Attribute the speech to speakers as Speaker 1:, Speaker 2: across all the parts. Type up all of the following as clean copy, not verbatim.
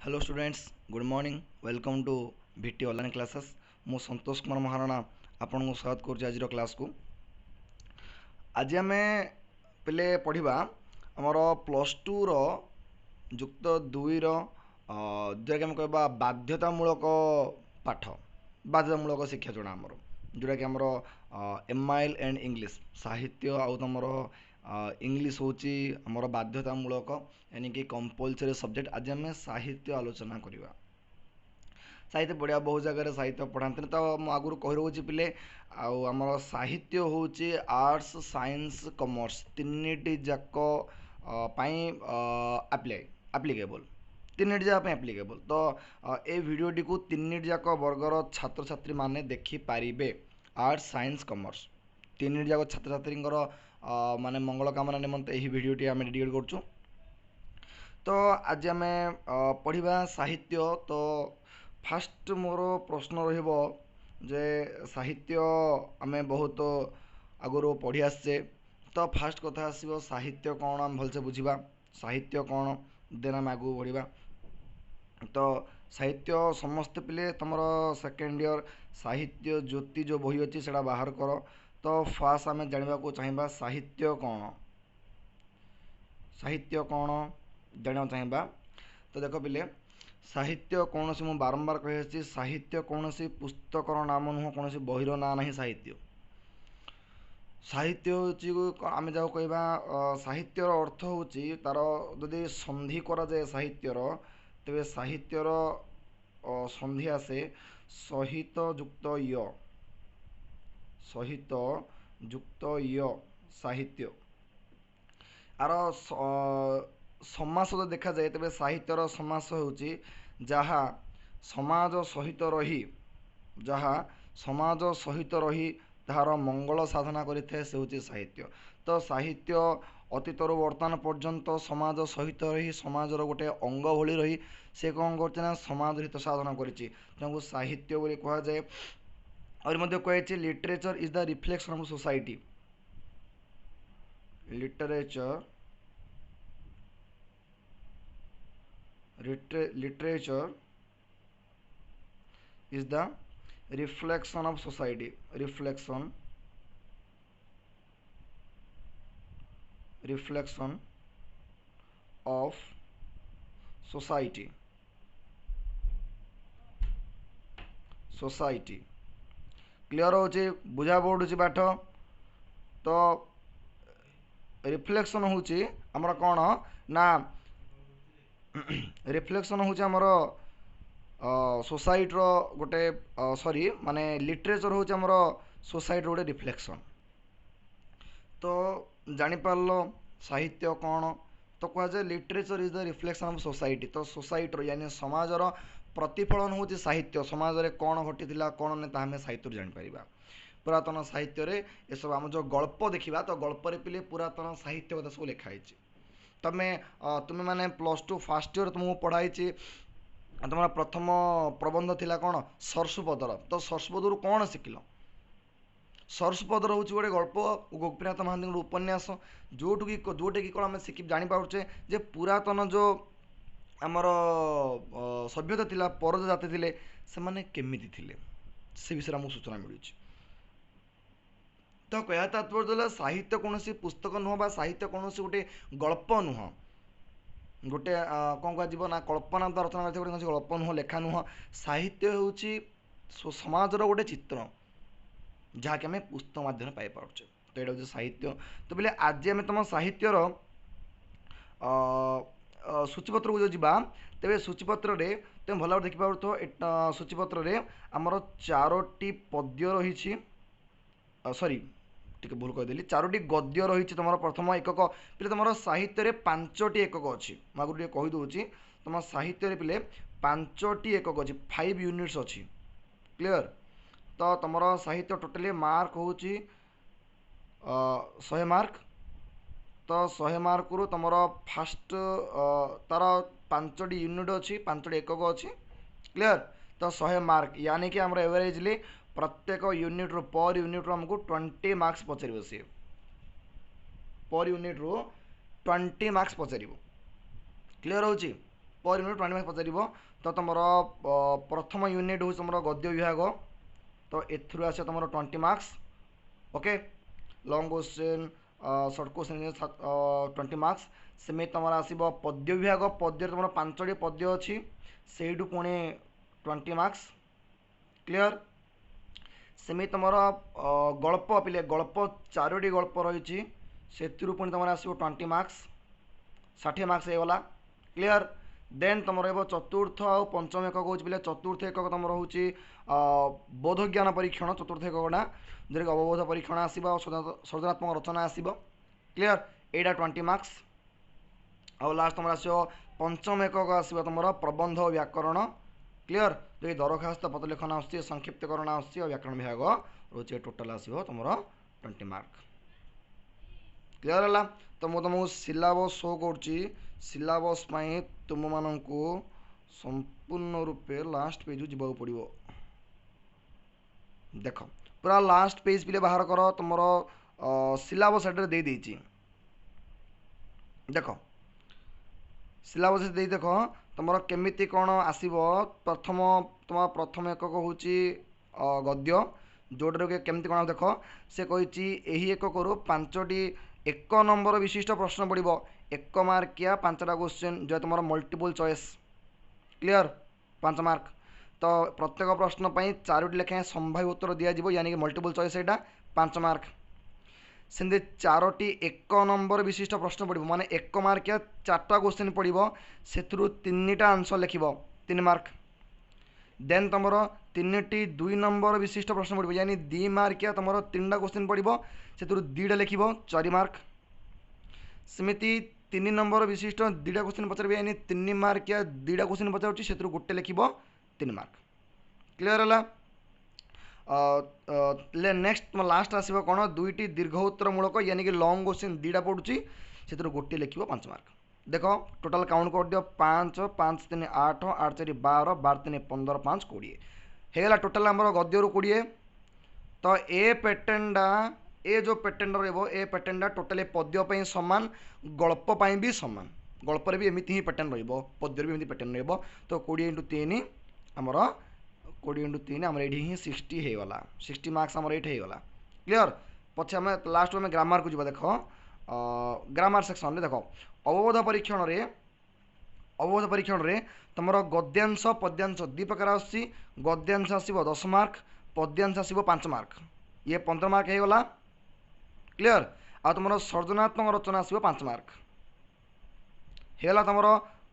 Speaker 1: Hello students, good morning. Welcome to VT online classes. ମୁଁ ସନ୍ତୋଷ କୁମାର ମହାରଣା ଆପଣଙ୍କୁ ସ୍ୱାଗତ କରୁଛି ଆଜିର କ୍ଲାସ୍କୁ। ଆଜି ଆମେ ପିଲେ ପଢ଼ିବା ଆମର ପ୍ଲସ୍ ଟୁର ଯୁକ୍ତ ଦୁଇର, ଯେଉଁଟାକି ଆମେ କହିବା ବାଧ୍ୟତାମୂଳକ ପାଠ, ବାଧ୍ୟତାମୂଳକ ଶିକ୍ଷା ଯେଉଁଟା ଆମର, ଯେଉଁଟାକି ଆମର M I L and English. ସାହିତ୍ୟ ଆଉ ତୁମର ଇଂଲିଶ ହେଉଛି ଆମର ବାଧ୍ୟତାମୂଳକ, यानी କମ୍ପଲସରି ସବଜେକ୍ଟ। ଆଜି ଆମେ ସାହିତ୍ୟ ଆଲୋଚନା କରିବା। ସାହିତ୍ୟ ପଢ଼ିବା, ବହୁ ଜାଗାରେ ସାହିତ୍ୟ ପଢ଼ାନ୍ତିନି, ତ ମୁଁ ଆଗରୁ କହି ରହୁଛି ପିଲେ। ଆଉ ଆମର ସାହିତ୍ୟ ହେଉଛି ଆର୍ଟ୍ସ, ସାଇନ୍ସ, କମର୍ସ ତିନିଟି ଯାକ ପାଇଁ ଆପ୍ଲାଏ ଆପ୍ଲିକେବଲ୍, ତିନିଟି ଯାକ ପାଇଁ ଆପ୍ଲିକେବଲ୍। ତ ଏ ଭିଡ଼ିଓଟିକୁ ତିନିଟି ଯାକ ବର୍ଗର ଛାତ୍ରଛାତ୍ରୀମାନେ ଦେଖିପାରିବେ। ଆର୍ଟ୍ସ, ସାଇନ୍ସ, କମର୍ସ ତିନିଟି ଯାକ ଛାତ୍ରଛାତ୍ରୀଙ୍କର ମାନେ ମଙ୍ଗଳ କାମନା ନିମନ୍ତେ ଏହି ଭିଡ଼ିଓଟି ଆମେ ଡେଡିକେଟ୍ କରୁଛୁ। ତ ଆଜି ଆମେ ପଢ଼ିବା ସାହିତ୍ୟ। ତ ଫାଷ୍ଟ ମୋର ପ୍ରଶ୍ନ ରହିବ ଯେ ସାହିତ୍ୟ ଆମେ ବହୁତ ଆଗରୁ ପଢ଼ି ଆସିଛେ। ତ ଫାଷ୍ଟ କଥା ଆସିବ ସାହିତ୍ୟ କ'ଣ, ଆମେ ଭଲସେ ବୁଝିବା ସାହିତ୍ୟ କ'ଣ, ଦେନ୍ ଆମେ ଆଗକୁ ବଢ଼ିବା। ତ ସାହିତ୍ୟ ସମସ୍ତେ ପିଲେ ତୁମର ସେକେଣ୍ଡ ଇୟର୍ ସାହିତ୍ୟ ଜ୍ୟୋତି ଯେଉଁ ବହି ଅଛି ସେଇଟା ବାହାର କର। ତ ଫାଷ୍ଟ ଆମେ ଜାଣିବାକୁ ଚାହିଁବା ସାହିତ୍ୟ କ'ଣ, ସାହିତ୍ୟ କ'ଣ ଜାଣିବାକୁ ଚାହିଁବା। ତ ଦେଖ ପିଲେ, ସାହିତ୍ୟ କୌଣସି, ମୁଁ ବାରମ୍ବାର କହି ଆସିଛି, ସାହିତ୍ୟ କୌଣସି ପୁସ୍ତକର ନାମ ନୁହଁ, କୌଣସି ବହିର ନାଁ ନାହିଁ। ସାହିତ୍ୟ, ସାହିତ୍ୟ ହେଉଛି ଆମେ ଯାହାକୁ କହିବା, ସାହିତ୍ୟର ଅର୍ଥ ହେଉଛି, ତାର ଯଦି ସନ୍ଧି କରାଯାଏ ସାହିତ୍ୟର, ତେବେ ସାହିତ୍ୟର ସନ୍ଧି ଆସେ ସହିତ ଯୁକ୍ତ ୟ, ସହିତ ଯୁକ୍ତ ୟ, ସାହିତ୍ୟ। ଆର ସମାସ ଯଦି ଦେଖାଯାଏ, ତେବେ ସାହିତ୍ୟର ସମାସ ହେଉଛି ଯାହା ସମାଜ ସହିତ ରହି, ଯାହା ସମାଜ ସହିତ ରହି ତାହାର ମଙ୍ଗଳ ସାଧନା କରିଥାଏ, ସେ ହେଉଛି ସାହିତ୍ୟ। ତ ସାହିତ୍ୟ ଅତୀତରୁ ବର୍ତ୍ତମାନ ପର୍ଯ୍ୟନ୍ତ ସମାଜ ସହିତ ରହି, ସମାଜର ଗୋଟେ ଅଙ୍ଗ ଭଳି ରହି ସେ କ'ଣ କରୁଛି ନା ସମାଜ ହିତ ସାଧନ କରିଛି, ତାଙ୍କୁ ସାହିତ୍ୟ ବୋଲି କୁହାଯାଏ। ଆହୁରି ମଧ୍ୟ କୁହାଯାଇଛି, literature is the reflection of society. Literature, literature is the reflection of society, reflection, reflection of society, society। Clear ହେଉଛି? ବୁଝା ପଡ଼ୁଛି ପାଠ? ତ ରିଫ୍ଲେକ୍ସନ୍ ହେଉଛି ଆମର କ'ଣ ନା, ରିଫ୍ଲେକ୍ସନ୍ ହେଉଛି ଆମର ସୋସାଇଟିର ଗୋଟେ, ସରି, ମାନେ ଲିଟରେଚର୍ ହେଉଛି ଆମର ସୋସାଇଟିର ଗୋଟେ ରିଫ୍ଲେକ୍ସନ୍। ତ ଜାଣିପାରିଲ ସାହିତ୍ୟ କ'ଣ? ତ କୁହାଯାଏ literature is the reflection of society. ତ ସୋସାଇଟିର ୟାନି ସମାଜର ପ୍ରତିଫଳନ ହେଉଛି ସାହିତ୍ୟ। ସମାଜରେ କ'ଣ ଘଟିଥିଲା କ'ଣ ନାହିଁ, ତାହା ଆମେ ସାହିତ୍ୟରୁ ଜାଣିପାରିବା। ପୁରାତନ ସାହିତ୍ୟରେ ଏସବୁ, ଆମ ଯେଉଁ ଗଳ୍ପ ଦେଖିବା, ତ ଗଳ୍ପରେ ପିଲେ ପୁରାତନ ସାହିତ୍ୟ କଥା ସବୁ ଲେଖା ହେଇଛି। ତମେ ତୁମେମାନେ ପ୍ଲସ୍ ଟୁ ଫାର୍ଷ୍ଟ ଇୟର୍ ତୁମକୁ ପଢ଼ା ହେଇଛି, ତୁମର ପ୍ରଥମ ପ୍ରବନ୍ଧ ଥିଲା କ'ଣ? ସରସୁପଦର। ତ ସରସୁପଦରୁ କ'ଣ ଶିଖିଲ? ସରସୁପଦର ହେଉଛି ଗୋଟେ ଗଳ୍ପ, ଗୋପୀନାଥ ମହାନ୍ତିଙ୍କର ଉପନ୍ୟାସ, ଯେଉଁଠୁ କି ଯେଉଁଟାକି କ'ଣ ଆମେ ଶିଖି ଜାଣିପାରୁଛେ ଯେ ପୁରାତନ ଯେଉଁ ଆମର ସଭ୍ୟତା ଥିଲା, ପରଜ ଜାତି ଥିଲେ, ସେମାନେ କେମିତି ଥିଲେ, ସେ ବିଷୟରେ ଆମକୁ ସୂଚନା ମିଳୁଛି। ତ କହିବା ତାତ୍ପର୍ଯ୍ୟ ହେଲା ସାହିତ୍ୟ କୌଣସି ପୁସ୍ତକ ନୁହଁ ବା ସାହିତ୍ୟ କୌଣସି ଗୋଟେ ଗଳ୍ପ ନୁହଁ, ଗୋଟେ କ'ଣ କୁହାଯିବ ନା କଳ୍ପନା ଦ୍ୱାରା ରଚନା କରିଥିବା ଗୋଟେ କୌଣସି ଗଳ୍ପ ନୁହଁ, ଲେଖା ନୁହଁ। ସାହିତ୍ୟ ହେଉଛି ସମାଜର ଗୋଟେ ଚିତ୍ର, ଯାହାକି ଆମେ ପୁସ୍ତକ ମାଧ୍ୟମରେ ପାଇପାରୁଛେ। ତ ଏଇଟା ହେଉଛି ସାହିତ୍ୟ। ତ ବୋଲେ ଆଜି ଆମେ ତୁମ ସାହିତ୍ୟର ସୂଚୀପତ୍ରକୁ ଯଦି ଯିବା, ତେବେ ସୂଚୀପତ୍ରରେ ତୁମେ ଭଲ ଭାବରେ ଦେଖିପାରୁଥିବ, ସୂଚୀପତ୍ରରେ ଆମର ଚାରୋଟି ପଦ୍ୟ ରହିଛି, ସରି, ଟିକେ ଭୁଲ କହିଦେଲି, ଚାରୋଟି ଗଦ୍ୟ ରହିଛି। ତୁମର ପ୍ରଥମ ଏକକ ପିଲେ, ତୁମର ସାହିତ୍ୟରେ 5ଟି ଏକକ ଅଛି। ମୁଁ ଆଗରୁ ଟିକେ କହିଦେଉଛି, ତୁମ ସାହିତ୍ୟରେ ପିଲେ 5ଟି ଏକକ ଅଛି, 5 ୟୁନିଟ୍ସ ଅଛି। କ୍ଲିଅର? ତ ତୁମର ସାହିତ୍ୟ ଟୋଟାଲି ମାର୍କ ହେଉଛି 100 ମାର୍କ। ତ 100 ମାର୍କରୁ ତୁମର ଫାଷ୍ଟ ତାର 5ଟି ୟୁନିଟ୍ ଅଛି, 5ଟି ଏକକ ଅଛି। କ୍ଲିଅର? ତ 100 ମାର୍କ ୟାନି କି ଆମର ଏଭରେଜଲି ପ୍ରତ୍ୟେକ ୟୁନିଟ୍ରୁ, ପର୍ ୟୁନିଟ୍ରୁ ଆମକୁ 20 ମାର୍କସ୍ ପଚାରିବ ସିଏ, ପର୍ ୟୁନିଟ୍ରୁ 20 ମାର୍କସ୍ ପଚାରିବ। କ୍ଲିଅର ହେଉଛି? ପର୍ ୟୁନିଟ୍ 20 ମାର୍କ ପଚାରିବ। ତ ତୁମର ପ୍ରଥମ ୟୁନିଟ୍ ହେଉଛି ତୁମର ଗଦ୍ୟ ବିଭାଗ, ତ ଏଥିରୁ ଆସିବ ତୁମର 20 marks. Okay, long question, short question 20 marks. ସେମିତି ତୁମର ଆସିବ ପଦ୍ୟ ବିଭାଗ, ପଦ୍ୟରେ ତୁମର 5ଟି ପଦ୍ୟ ଅଛି, ସେଇଠୁ ପୁଣି 20 ମାର୍କସ୍। କ୍ଲିଅର୍? ସେମିତି ତୁମର ଗଳ୍ପ ପିଲେ, ଗଳ୍ପ 4ଟି ଗଳ୍ପ ରହିଛି, ସେଥିରୁ ପୁଣି ତୁମର ଆସିବ 20 ମାର୍କସ୍, 60 ମାର୍କସ୍ ହେଇଗଲା। କ୍ଲିଅର୍? ଦେନ୍ ତୁମର ରହିବ ଚତୁର୍ଥ ଆଉ ପଞ୍ଚମ ଏକକ ହେଉଛି ପିଲେ। ଚତୁର୍ଥ ଏକକ ତୁମର ହେଉଛି ବୋଧଜ୍ଞାନ ପରୀକ୍ଷଣ, ଚତୁର୍ଥ ଏକକଟା ଯେଉଁଟାକି ଅବବୋଧ ପରୀକ୍ଷଣ ଆସିବ ଆଉ ସର୍ଜନାତ୍ମକ ରଚନା ଆସିବ। କ୍ଲିଅର୍? ଏଇଟା 20 ମାର୍କସ୍। ଆଉ ଲାଷ୍ଟ ତୁମର ଆସିବ ପଞ୍ଚମ ଏକକ, ଆସିବ ତୁମର ପ୍ରବନ୍ଧ ବ୍ୟାକରଣ। କ୍ଲିଅର୍? ଯଦି ଦରଖାସ୍ତ ପତ୍ର ଲେଖନ ଆସୁଛି, ସଂକ୍ଷିପ୍ତକରଣ ଆସୁଛି ଆଉ ବ୍ୟାକରଣ ବିଭାଗ ରହୁଛି, ଟୋଟାଲ୍ ଆସିବ ତୁମର 20 ମାର୍କ। କ୍ଲିଅର୍ ହେଲା? ତ ମୁଁ ତୁମକୁ ସିଲାବସ୍ ଶୋ କରୁଛି। ସିଲାବସ୍ ପାଇଁ ତୁମମାନଙ୍କୁ ସମ୍ପୂର୍ଣ୍ଣ ରୂପେ ଲାଷ୍ଟ ପେଜ୍କୁ ଯିବାକୁ ପଡ଼ିବ। ଦେଖ, ପୁରା ଲାଷ୍ଟ ପେଜ୍ ପିଲେ ବାହାର କର, ତୁମର ସିଲାବସ୍ ଏଠାରେ ଦେଇଦେଇଛି। ଦେଖ, ସିଲାବସ୍ ଦେଇ ଦେଖ ତୁମର କେମିତି କ'ଣ ଆସିବ। ପ୍ରଥମ ତୁମ ପ୍ରଥମ ଏକକ ହେଉଛି ଗଦ୍ୟ, ଯେଉଁଟାରେ କି କେମିତି କ'ଣ ଦେଖ, ସେ କହିଛି ଏହି ଏକକରୁ 5ଟି 1 ନମ୍ବର ବିଶିଷ୍ଟ ପ୍ରଶ୍ନ ପଡ଼ିବ, 1 ମାର୍କିଆ 5ଟା କ୍ୱେଶ୍ଚିନ୍, ଯେଉଁଟା ତୁମର ମଲ୍ଟିପୁଲ୍ ଚଏସ୍। କ୍ଲିଅର୍? 5 ମାର୍କ। ତ ପ୍ରତ୍ୟେକ ପ୍ରଶ୍ନ ପାଇଁ 4ଟି ଲେଖାଏଁ ସମ୍ଭାବ୍ୟ ଉତ୍ତର ଦିଆଯିବ, ୟାନି କି ମଲ୍ଟିପୁଲ୍ ଚଏସ୍, ଏଇଟା 5 ମାର୍କ। ସେମିତି 4ଟି 1 ନମ୍ବର ବିଶିଷ୍ଟ ପ୍ରଶ୍ନ ପଡ଼ିବ, ମାନେ 1 ମାର୍କିଆ 4ଟା କ୍ୱେଶ୍ଚିନ୍ ପଡ଼ିବ, ସେଥିରୁ 3ଟା ଆନ୍ସର୍ ଲେଖିବ, 3 ମାର୍କ। ଦେନ୍ ତୁମର 3ଟି 2 ନମ୍ବର ବିଶିଷ୍ଟ ପ୍ରଶ୍ନ ପଡ଼ିବ, ୟାନି 2 ମାର୍କିଆ ତୁମର 3ଟା କ୍ୱେଶ୍ଚିନ୍ ପଡ଼ିବ, ସେଥିରୁ 2ଟା ଲେଖିବ, 4 ମାର୍କ। ସେମିତି 3 ନମ୍ବର ବିଶିଷ୍ଟ 2ଟା କ୍ୱେଶ୍ଚିନ୍ ପଚାରିବେ, ୟାନି 3 ମାର୍କିଆ 2ଟା କ୍ୱେଶ୍ଚିନ୍ ପଚାରୁଛି, ସେଥିରୁ ଗୋଟେ ଲେଖିବ, 3 ମାର୍କ। କ୍ଲିଅର୍ ହେଲା? ନେକ୍ସଟ ତୁମ ଲାଷ୍ଟ ଆସିବ କ'ଣ? 2ଟି ଦୀର୍ଘ ଉତ୍ତରମୂଳକ, ୟାନି କି ଲଙ୍ଗ କ୍ୱେଶ୍ଚିନ୍ 2ଟା ପଡ଼ୁଛି, ସେଥିରୁ ଗୋଟିଏ ଲେଖିବ, 5 ମାର୍କ। ଦେଖ, ଟୋଟାଲ୍ କାଉଣ୍ଟ କରିଦିଅ, 5 5 3 8, 8 4 12, 12 3 15, 5 20 ହେଇଗଲା। ଟୋଟାଲ୍ ଆମର ଗଦ୍ୟରୁ 20। ତ ଏ ପ୍ୟାଟର୍ନଟା, ଏ ଯେଉଁ ପ୍ୟାଟର୍ନଟା ରହିବ, ଏ ପ୍ୟାଟର୍ନଟା ଟୋଟାଲି ପଦ୍ୟ ପାଇଁ ସମାନ, ଗଳ୍ପ ପାଇଁ ବି ସମାନ। ଗଳ୍ପରେ ବି ଏମିତି ହିଁ ପ୍ୟାଟର୍ନ ରହିବ, ପଦ୍ୟରେ ବି ଏମିତି ପ୍ୟାଟର୍ନ ରହିବ। ତ 20 ଇଣ୍ଟୁ 3 ଆମର, 20 ଇଣ୍ଟୁ 3 ଆମର ଏଇଠି ହିଁ 60 ହେଇଗଲା, 60 ମାର୍କସ୍ ଆମର ଏଇଠି ହେଇଗଲା। କ୍ଲିଅର୍? ପଛେ ଆମେ ଲାଷ୍ଟ ଆମେ ଗ୍ରାମାରକୁ ଯିବା। ଦେଖ, ଗ୍ରାମାର ସେକ୍ସନରେ ଦେଖ, ଅବବୋଧ ପରୀକ୍ଷଣରେ ତୁମର ଗଦ୍ୟାଂଶ ପଦ୍ୟାଂଶ ଦୁଇ ପ୍ରକାର ଆସୁଛି। ଗଦ୍ୟାଂଶ ଆସିବ 10 ମାର୍କ, ପଦ୍ୟାଂଶ ଆସିବ 5 ମାର୍କ, ଇଏ 15 ମାର୍କ ହେଇଗଲା। କ୍ଲିଅର୍? ଆଉ ତୁମର ସର୍ଜନାତ୍ମକ ରଚନା ଆସିବ 5 ମାର୍କ, ହେଇଗଲା ତୁମର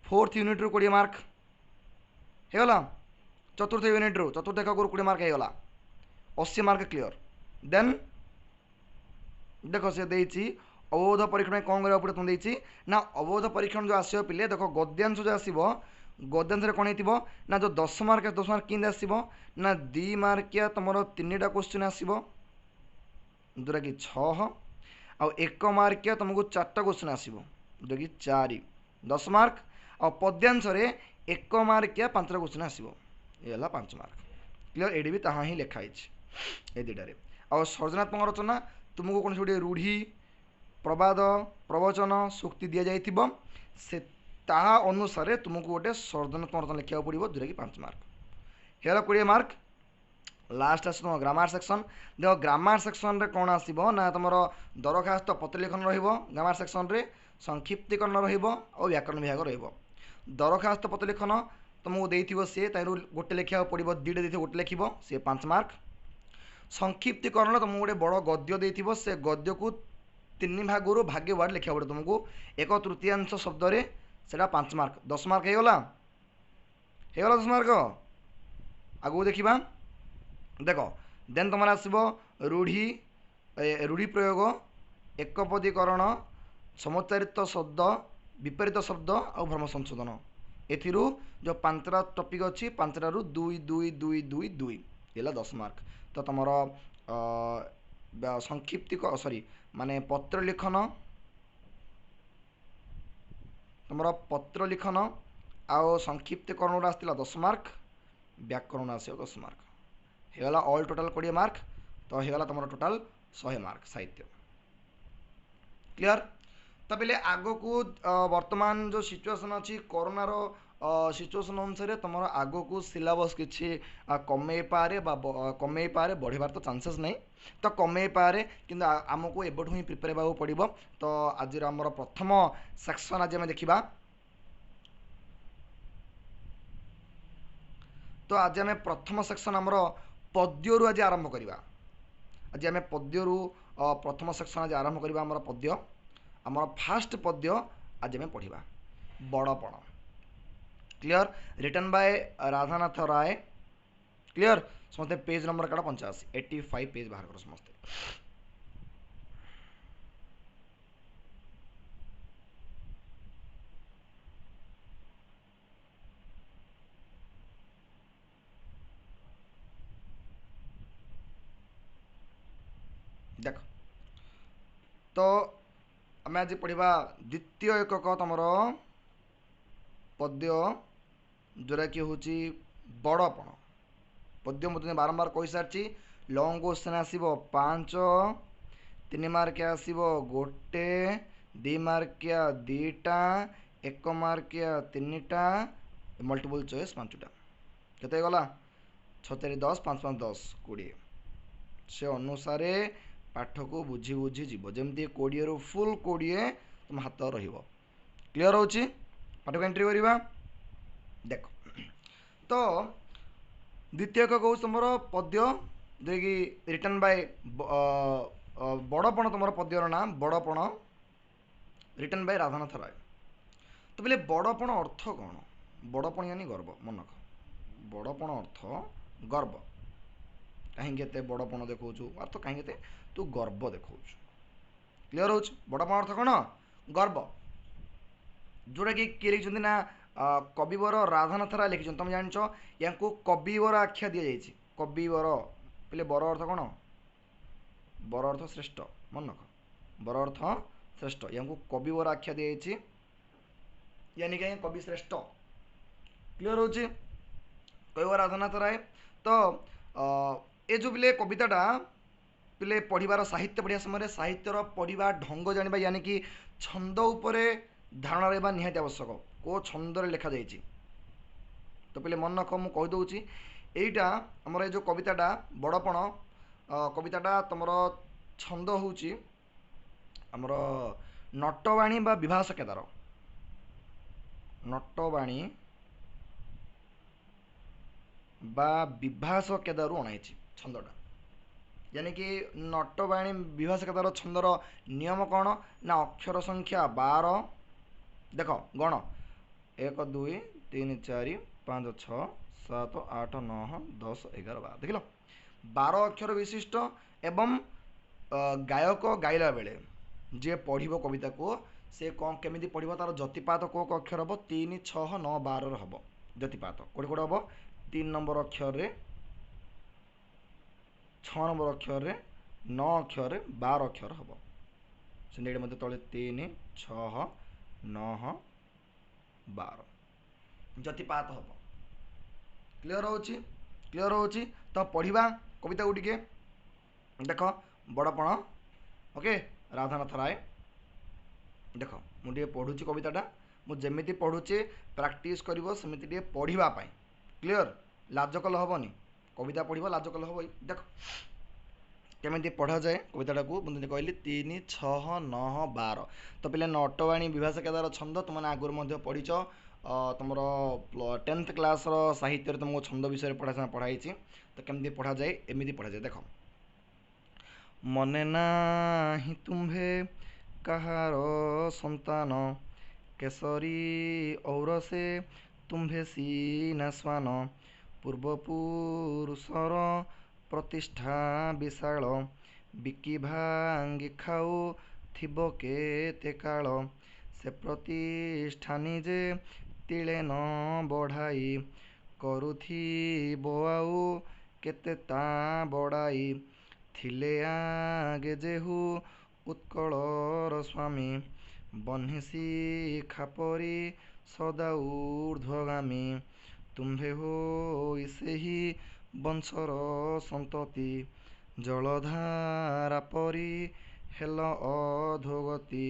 Speaker 1: ଫୋର୍ଥ ୟୁନିଟ୍ରୁ 20 ମାର୍କ ହେଇଗଲା, ଚତୁର୍ଥ ୟୁନିଟ୍ରୁ, ଚତୁର୍ଥ ଏକକରୁ 20 ମାର୍କ ହେଇଗଲା, 80 ମାର୍କ। କ୍ଲିଅର୍? ଦେନ୍ ଦେଖ, ସେ ଦେଇଛି ଅବବୋଧ ପରୀକ୍ଷଣ ପାଇଁ କ'ଣ କରିବାକୁ ପଡ଼ିବ। ତୁମକୁ ଦେଇଛି ନା ଅବବୋଧ ପରୀକ୍ଷଣ ଯେଉଁ ଆସିବ ପିଲେ, ଦେଖ, ଗଦ୍ୟାଂଶ ଯେଉଁ ଆସିବ, ଗଦ୍ୟାଂଶରେ କ'ଣ ହେଇଥିବ ନା ଯେଉଁ 10 ମାର୍କ, 10 ମାର୍କ କେମିତି ଆସିବ ନା 2 ମାର୍କିଆ ତୁମର 3ଟା କ୍ୱେଶ୍ଚିନ୍ ଆସିବ, ଯେଉଁଟାକି 6, ଆଉ 1 ମାର୍କିଆ ତୁମକୁ 4ଟା କ୍ୱେଶ୍ଚିନ୍ ଆସିବ, ଯେଉଁଟାକି 4, 10 ମାର୍କ। ଆଉ ପଦ୍ୟାଂଶରେ 1 ମାର୍କିଆ 5ଟା କ୍ୱେଶ୍ଚିନ୍ ଆସିବ, ଏ ହେଲା 5 ମାର୍କ। କ୍ଲିଅର୍? ଏଇଠି ବି ତାହା ହିଁ ଲେଖା ହେଇଛି ଏ ଦୁଇଟାରେ। ଆଉ ସର୍ଜନାତ୍ମକ ରଚନା ତୁମକୁ କୌଣସି ଗୋଟିଏ ରୂଢ଼ି, ପ୍ରବାଦ, ପ୍ରବଚନ, ସୂକ୍ତି ଦିଆଯାଇଥିବ, ସେ ତାହା ଅନୁସାରେ ତୁମକୁ ଗୋଟେ ସର୍ଜନାତ୍ମକ ରଚନା ଲେଖିବାକୁ ପଡ଼ିବ, ଯେଉଁଟାକି 5 ମାର୍କ ହେଇଗଲା, 20 ମାର୍କ। ଲାଷ୍ଟ ଆସିବ ତୁମ ଗ୍ରାମାର ସେକ୍ସନ୍। ଦେଖ, ଗ୍ରାମାର ସେକ୍ସନ୍ରେ କ'ଣ ଆସିବ ନା ତୁମର ଦରଖାସ୍ତ ପତ୍ର ଲେଖନ ରହିବ, ଗ୍ରାମାର ସେକ୍ସନ୍ରେ ସଂକ୍ଷିପ୍ତୀକରଣ ରହିବ ଆଉ ବ୍ୟାକରଣ ବିଭାଗ ରହିବ। ଦରଖାସ୍ତ ପତ୍ର ଲେଖନ ତୁମକୁ ଦେଇଥିବ ସିଏ, ତାହିଁରୁ ଗୋଟେ ଲେଖିବାକୁ ପଡ଼ିବ, 2ଟା ଦେଇଥିବ, ଗୋଟେ ଲେଖିବ, ସିଏ 5 ମାର୍କ। ସଂକ୍ଷିପ୍ତୀକରଣ ତୁମକୁ ଗୋଟେ ବଡ଼ ଗଦ୍ୟ ଦେଇଥିବ, ସେ ଗଦ୍ୟକୁ 3 ଭାଗରୁ ଭାଗେ ୱାର୍ଡ଼ ଲେଖିବାକୁ ପଡ଼ିବ ତୁମକୁ 1/3 ଶବ୍ଦରେ, ସେଇଟା 5 ମାର୍କ, 10 ମାର୍କ ହେଇଗଲା। ହେଇଗଲା 10 ମାର୍କ। ଆଗକୁ ଦେଖିବା। ଦେଖ, ଦେନ୍ ତୁମର ଆସିବ ରୂଢ଼ି ପ୍ରୟୋଗ, ଏକପଦୀକରଣ, ସମୋଚ୍ଚାରିତ ଶବ୍ଦ, ବିପରୀତ ଶବ୍ଦ ଆଉ ଭ୍ରମ ସଂଶୋଧନ। ଏଥିରୁ ଯେଉଁ 5ଟା ଟପିକ୍ ଅଛି, 5ଟାରୁ 2 2 2 2 2 ହେଲା 10 ମାର୍କ। ତ ତୁମର ସଂକ୍ଷିପ୍ତିକ, ସରି, ମାନେ ପତ୍ର ଲିଖନ, ତୁମର ପତ୍ର ଲିଖନ ଆଉ ସଂକ୍ଷିପ୍ତୀକରଣରୁ ଆସିଥିଲା 10 ମାର୍କ, ବ୍ୟାକରଣ ଆସିବ 10 ମାର୍କ, ହେଇଗଲା ଅଲ୍ ଟୋଟାଲ୍ 20 ମାର୍କ। ତ ହେଇଗଲା ତୁମର ଟୋଟାଲ୍ 100 ମାର୍କ ସାହିତ୍ୟ। କ୍ଲିଅର୍? ତ ତ ପିଲେ ଆଗକୁ ବର୍ତ୍ତମାନ ଯେଉଁ ସିଚୁଏସନ୍ ଅଛି କରୋନାର ସିଚୁଏସନ୍ ଅନୁସାରେ ତୁମର ଆଗକୁ ସିଲାବସ୍ କିଛି କମେଇ ପାରେ ବା କମେଇ ପାରେ, ବଢ଼ିବାର ତ ଚାନ୍ସେସ୍ ନାହିଁ, ତ କମେଇ ପାରେ, କିନ୍ତୁ ଆମକୁ ଏବେଠୁ ହିଁ ପ୍ରିପେୟାର ହେବାକୁ ପଡ଼ିବ। ତ ଆଜିର ଆମର ପ୍ରଥମ ସେକ୍ସନ୍ ଆଜି ଆମେ ଦେଖିବା। ତ ଆଜି ଆମେ ପ୍ରଥମ ସେକ୍ସନ୍ ଆମର ପଦ୍ୟରୁ ଆଜି ଆରମ୍ଭ କରିବା। ଆଜି ଆମେ ପଦ୍ୟରୁ ପ୍ରଥମ ସେକ୍ସନ୍ ଆଜି ଆରମ୍ଭ କରିବା। ଆମର ପଦ୍ୟ, ଆମର ଫାଷ୍ଟ ପଦ୍ୟ ଆଜି ଆମେ ପଢ଼ିବା Badapana. Clear? Written by Radhanath Ray. Clear? ସମସ୍ତେ ପେଜ୍ ନମ୍ବର କାଢ଼, 85, 85 ପେଜ୍ ବାହାର କର ସମସ୍ତେ। ଦେଖ, ତ ଆମେ ଆଜି ପଢ଼ିବା ଦ୍ୱିତୀୟ ଏକକ ତୁମର ପଦ୍ୟ, ଯେଉଁଟାକି ହେଉଛି ବଡ଼ପଣ ପଦ୍ୟ। ମୁଁ ତୁମେ ବାରମ୍ବାର କହିସାରିଛି, ଲଙ୍ଗ କ୍ୱେଶ୍ଚନ୍ ଆସିବ 5, 3 ମାର୍କିଆ ଆସିବ 1, 2 ମାର୍କିଆ 2ଟା, 1 ମାର୍କିଆ 3ଟା, ମଲ୍ଟିପୁଲ୍ ଚଏସ୍ 5ଟା। କେତେ ହେଇଗଲା? 6 4 10, 5 5 10, 20। ସେ ଅନୁସାରେ ପାଠକୁ ବୁଝି ବୁଝି ଯିବ, ଯେମିତି 20ରୁ ଫୁଲ୍ 20 ତୁମ ହାତ ରହିବ। କ୍ଲିଅର୍ ହେଉଛି? ପାଠକୁ ଏଣ୍ଟ୍ରି କରିବା। ଦେଖ, ତ ଦ୍ୱିତୀୟ ଏକକ ହେଉଛି ତୁମର ପଦ୍ୟ, ଯେଉଁକି ରିଟର୍ନ ବାଇ ବଡ଼ପଣ। ତୁମର ପଦ୍ୟର ନାଁ ବଡ଼ପଣ, ରିଟର୍ନ ବାଇ ରାଧାନାଥ ରାୟ। ତ ବୋଲେ ବଡ଼ପଣ ଅର୍ଥ କ'ଣ? ବଡ଼ପଣ ୟାନି ଗର୍ବ। ମନେ ରଖ, ବଡ଼ପଣ ଅର୍ଥ ଗର୍ବ। କାହିଁକି ଏତେ ବଡ଼ପଣ ଦେଖାଉଛୁ, ଅର୍ଥ କାହିଁକି ଏତେ ତୁ ଗର୍ବ ଦେଖାଉଛୁ। କ୍ଲିଅର୍ ହେଉଛି? ବଡ଼ପଣ ଅର୍ଥ କ'ଣ? ଗର୍ବ। ଯେଉଁଟାକି କିଏ ଲେଖିଛନ୍ତି ନା କବିବର ରାଧାନାଥ ରାୟ ଲେଖିଛନ୍ତି। ତୁମେ ଜାଣିଛ ୟାଙ୍କୁ କବିବର ଆଖ୍ୟା ଦିଆଯାଇଛି। କବିବର ପିଲେ, ବର ଅର୍ଥ କ'ଣ? ବର ଅର୍ଥ ଶ୍ରେଷ୍ଠ। ମନେ ରଖ, ବର ଅର୍ଥ ଶ୍ରେଷ୍ଠ। ୟାଙ୍କୁ କବିବର ଆଖ୍ୟା ଦିଆଯାଇଛି, ୟାନି କାହିଁ କବି ଶ୍ରେଷ୍ଠ। କ୍ଲିଅର୍ ହେଉଛି? କବିବର ରାଧାନାଥ ରାୟ। ତ ଏ ଯେଉଁ ପିଲେ କବିତାଟା ପିଲେ ପଢ଼ିବାର, ସାହିତ୍ୟ ପଢ଼ିବା ସମୟରେ ସାହିତ୍ୟର ପଢ଼ିବା ଢଙ୍ଗ ଜାଣିବା, ୟାନି କି ଛନ୍ଦ ଉପରେ ଧାରଣା ରହିବା ନିହାତି ଆବଶ୍ୟକ, କେଉଁ ଛନ୍ଦରେ ଲେଖାଯାଇଛି। ତ ପିଲେ ମନେ ରଖ, ମୁଁ କହିଦେଉଛି, ଏଇଟା ଆମର ଏ ଯେଉଁ କବିତାଟା ବଡ଼ପଣ କବିତାଟା ତୁମର ଛନ୍ଦ ହେଉଛି ଆମର ନଟବାଣୀ ବା ବିଭାସ କେଦାର। ନଟବାଣୀ ବା ବିଭାସ କେଦାରୁ ଅଣାହେଇଛି ଛନ୍ଦଟା। यानी कि नटवाणी विभास केदार छंदर नियम कौन ना अक्षर संख्या 12। देख गण 1 2 3 4 5 6 7 8 9 10 11 12। देखिल 12 अक्षर विशिष्ट एवं गायक गाइला बेले जे पढ़ कविता को से कौन केमी पढ़ तार जतिपात को अक्षर हम 3 6 9 12 हम जतिपात कोड़े कोड़े हम 3 नंबर अक्षर रे 6 नंबर अक्षर रे 9 अक्षर 12 अक्षर हम से मध्य तले 3 6 9 12 जतिपात हम। क्लियर होची? क्लियर होची? तो पढ़ा कविता को टिके देख बड़पण। ओके, राधानाथ राय। देख मुझे पढ़ुची कविताटा, मुझे पढ़ुची प्राक्ट कर सेमती पढ़ापी। क्लियर? लाज कल हेनी, कविता पढ़ लाज कल हम। देख केमी पढ़ा जाए कविता को मुझे कहली 3 6 9 12। तो पे नटवाणी विभास केदार छंद तुम आगुरी पढ़ीच, तुम 10th class साहित्य तुमको छंद विषय पढ़ाई। तो केमी पढ़ा जाए? एमती पढ़ा जाए। देख, मने नाही तुम्हे कहार संतान, केसरी और से तुम्हे सीना स्वान, पूर्वपुरुषर प्रतिष्ठा विशाल, बिकी भांगी खाऊ थिब केते काल, से प्रतिष्ठा निजे तिळे न बढ़ाई, करुथिब आउ केते ता बड़ाई, थिले आगे जेहु उत्कलर स्वामी, बन्ही शिखा परी सदा ऊर्ध्वगामी, तुम्हे हो सेही वंशर संतति, जलधारा परी हेल अधोगति,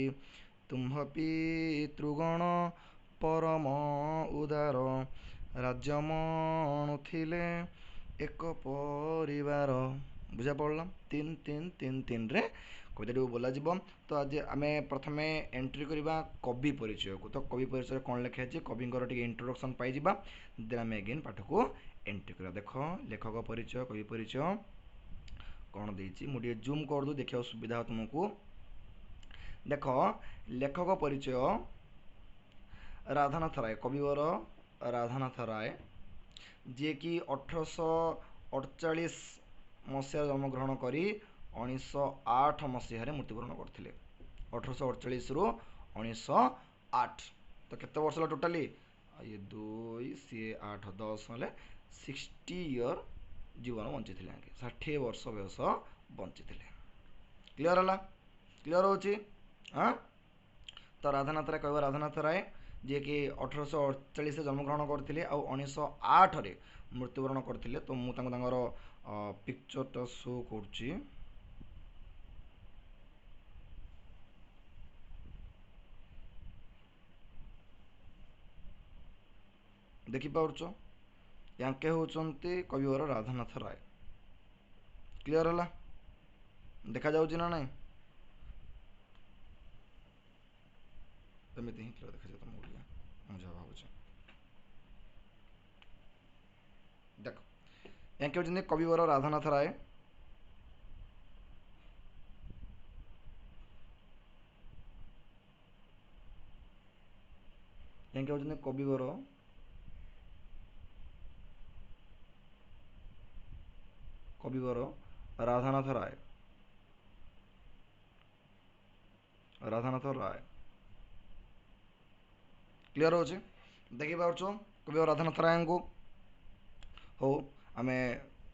Speaker 1: ତୁମ୍ଭ ପିତୃଗଣ ପରମ ଉଦାର, ରାଜ୍ୟ ମଣୁଥିଲେ ଏକ ପରିବାର। ବୁଝା ପଡ଼ିଲା? 3 3 3 3ରେ କବିତାଟିକୁ ବୋଲାଯିବ। ତ ଆଜି ଆମେ ପ୍ରଥମେ ଏଣ୍ଟ୍ରି କରିବା କବି ପରିଚୟକୁ। ତ କବି ପରିଚୟରେ କ'ଣ ଲେଖା ହେଇଛି, କବିଙ୍କର ଟିକେ ଇଣ୍ଟ୍ରୋଡକ୍ସନ୍ ପାଇଯିବା, ଦେନ୍ ଆମେ ଏଗେନ୍ ପାଠକୁ ଏଣ୍ଟ୍ରି କରିବା। ଦେଖ ଲେଖକ ପରିଚୟ, କବି ପରିଚୟ କ'ଣ ଦେଇଛି, ମୁଁ ଟିକେ ଜୁମ୍ କରିଦେଉ, ଦେଖିବାକୁ ସୁବିଧା ହେବ ତୁମକୁ। ଦେଖ ଲେଖକ ପରିଚୟ ରାଧାନାଥ ରାୟ, କବିବର ରାଧାନାଥ ରାୟ, ଯିଏକି 1848 ମସିହାରେ ଜନ୍ମଗ୍ରହଣ କରି 1908 ମସିହାରେ ମୃତ୍ୟୁବରଣ କରିଥିଲେ। 1848ରୁ 1908, ତ କେତେ ବର୍ଷ ହେଲା ଟୋଟାଲି? ଇଏ 2, ସିଏ 8, 10 ହେଲେ 60 ଇୟର୍ ଜୀବନ ବଞ୍ଚିଥିଲେ ଆଜ୍ଞା, 60 ବର୍ଷ ବୟସ ବଞ୍ଚିଥିଲେ। କ୍ଲିଅର୍ ହେଲା? କ୍ଲିଅର୍ ହେଉଛି? ହଁ। ତ ରାଧାନାଥ ରାୟ କହିବ, ରାଧାନାଥ ରାୟ ଯିଏକି 1848ରେ ଜନ୍ମଗ୍ରହଣ କରିଥିଲେ ଆଉ 1908ରେ ମୃତ୍ୟୁବରଣ କରିଥିଲେ। ତ ମୁଁ ତାଙ୍କୁ ତାଙ୍କର ପିକ୍ଚରଟା ଶୋ କରୁଛି, ଦେଖିପାରୁଛ? ୟାଙ୍କେ ହେଉଛନ୍ତି କବିବର ରାଧାନାଥ ରାୟ। କ୍ଲିଅର୍ ହେଲା? ଦେଖାଯାଉଛି ନା ନାଇଁ? ଏମିତି ହିଁ କ୍ଲିଅର୍ ଦେଖାଯାଉ ତମକୁ ଟିକେ, ମୁଁ ଯାହା ଭାବୁଛି। ଦେଖ ୟାଙ୍କେ ହେଉଛନ୍ତି କବିବର ରାଧାନାଥ ରାୟ। ୟାଙ୍କେ ହେଉଛନ୍ତି କବିବର ରାଧାନାଥ ରାୟ। ରାଧାନାଥ ରାୟ କ୍ଲିଅର୍ ହେଉଛି? ଦେଖିପାରୁଛ କବିବର ରାଧାନାଥ ରାୟଙ୍କୁ? ହଉ, ଆମେ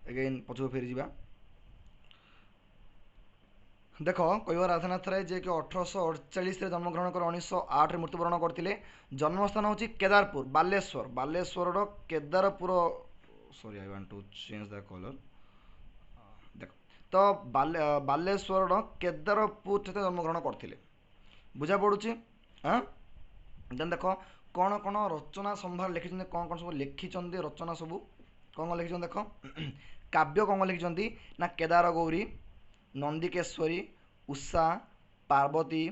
Speaker 1: ଏଗେନ୍ ପଛକୁ ଫେରିଯିବା। ଦେଖ କବିବର ରାଧାନାଥ ରାୟ ଯିଏକି 1848ରେ ଜନ୍ମଗ୍ରହଣ କରି 1908ରେ ମୃତ୍ୟୁବରଣ କରିଥିଲେ। ଜନ୍ମସ୍ଥାନ ହେଉଛି କେଦାରପୁର, ବାଲେଶ୍ୱର, ବାଲେଶ୍ୱରର Kedarpur. Sorry, I want to change the colour. ଦେଖ ତ ବାଲେଶ୍ୱରର କେଦାରପୁର ଜନ୍ମଗ୍ରହଣ କରିଥିଲେ। ବୁଝା ପଡ଼ୁଛି? ହଁ। ଦେନ୍ ଦେଖ କ'ଣ କ'ଣ ରଚନା ସମ୍ଭାର ଲେଖିଛନ୍ତି, କ'ଣ କ'ଣ ସବୁ ଲେଖିଛନ୍ତି ରଚନା ସବୁ କ'ଣ କ'ଣ ଲେଖିଛନ୍ତି। ଦେଖ କାବ୍ୟ କ'ଣ କ'ଣ ଲେଖିଛନ୍ତି ନା କେଦାର ଗୌରୀ, ନନ୍ଦିକେଶ୍ୱରୀ, ଉଷା, ପାର୍ବତୀ,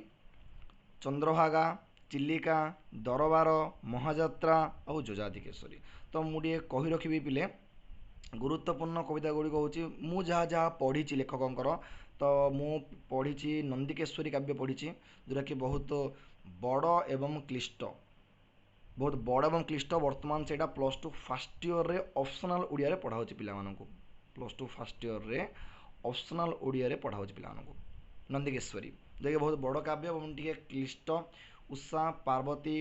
Speaker 1: ଚନ୍ଦ୍ରଭାଗା, ଚିଲିକା, ଦରବାର, ମହାଯାତ୍ରା ଆଉ ଯଯାତିକେଶ୍ୱରୀ। ତ ମୁଁ ଟିକେ କହି ରଖିବି ପିଲେ, ଗୁରୁତ୍ୱପୂର୍ଣ୍ଣ କବିତା ଗୁଡ଼ିକ ହେଉଛି ମୁଁ ଯାହା ଯାହା ପଢ଼ିଛି ଲେଖକଙ୍କର। ତ ମୁଁ ପଢ଼ିଛି ନନ୍ଦିକେଶ୍ୱରୀ କାବ୍ୟ ପଢ଼ିଛି, ଯେଉଁଟାକି ବହୁତ ବଡ଼ ଏବଂ କ୍ଲିଷ୍ଟ, ବହୁତ ବଡ଼ ଏବଂ କ୍ଲିଷ୍ଟ। ବର୍ତ୍ତମାନ ସେଇଟା +2 ଫାର୍ଷ୍ଟ ଇୟର୍ରେ ଅପସନାଲ୍ ଓଡ଼ିଆରେ ପଢ଼ା ହେଉଛି ପିଲାମାନଙ୍କୁ। +2 ଫାର୍ଷ୍ଟ ଇୟର୍ରେ ଅପସନାଲ୍ ଓଡ଼ିଆରେ ପଢ଼ା ହେଉଛି ପିଲାମାନଙ୍କୁ ନନ୍ଦିକେଶ୍ୱରୀ, ଯେଉଁଟାକି ବହୁତ ବଡ଼ କାବ୍ୟ ଏବଂ ଟିକେ କ୍ଲିଷ୍ଟ। ଉଷା, ପାର୍ବତୀ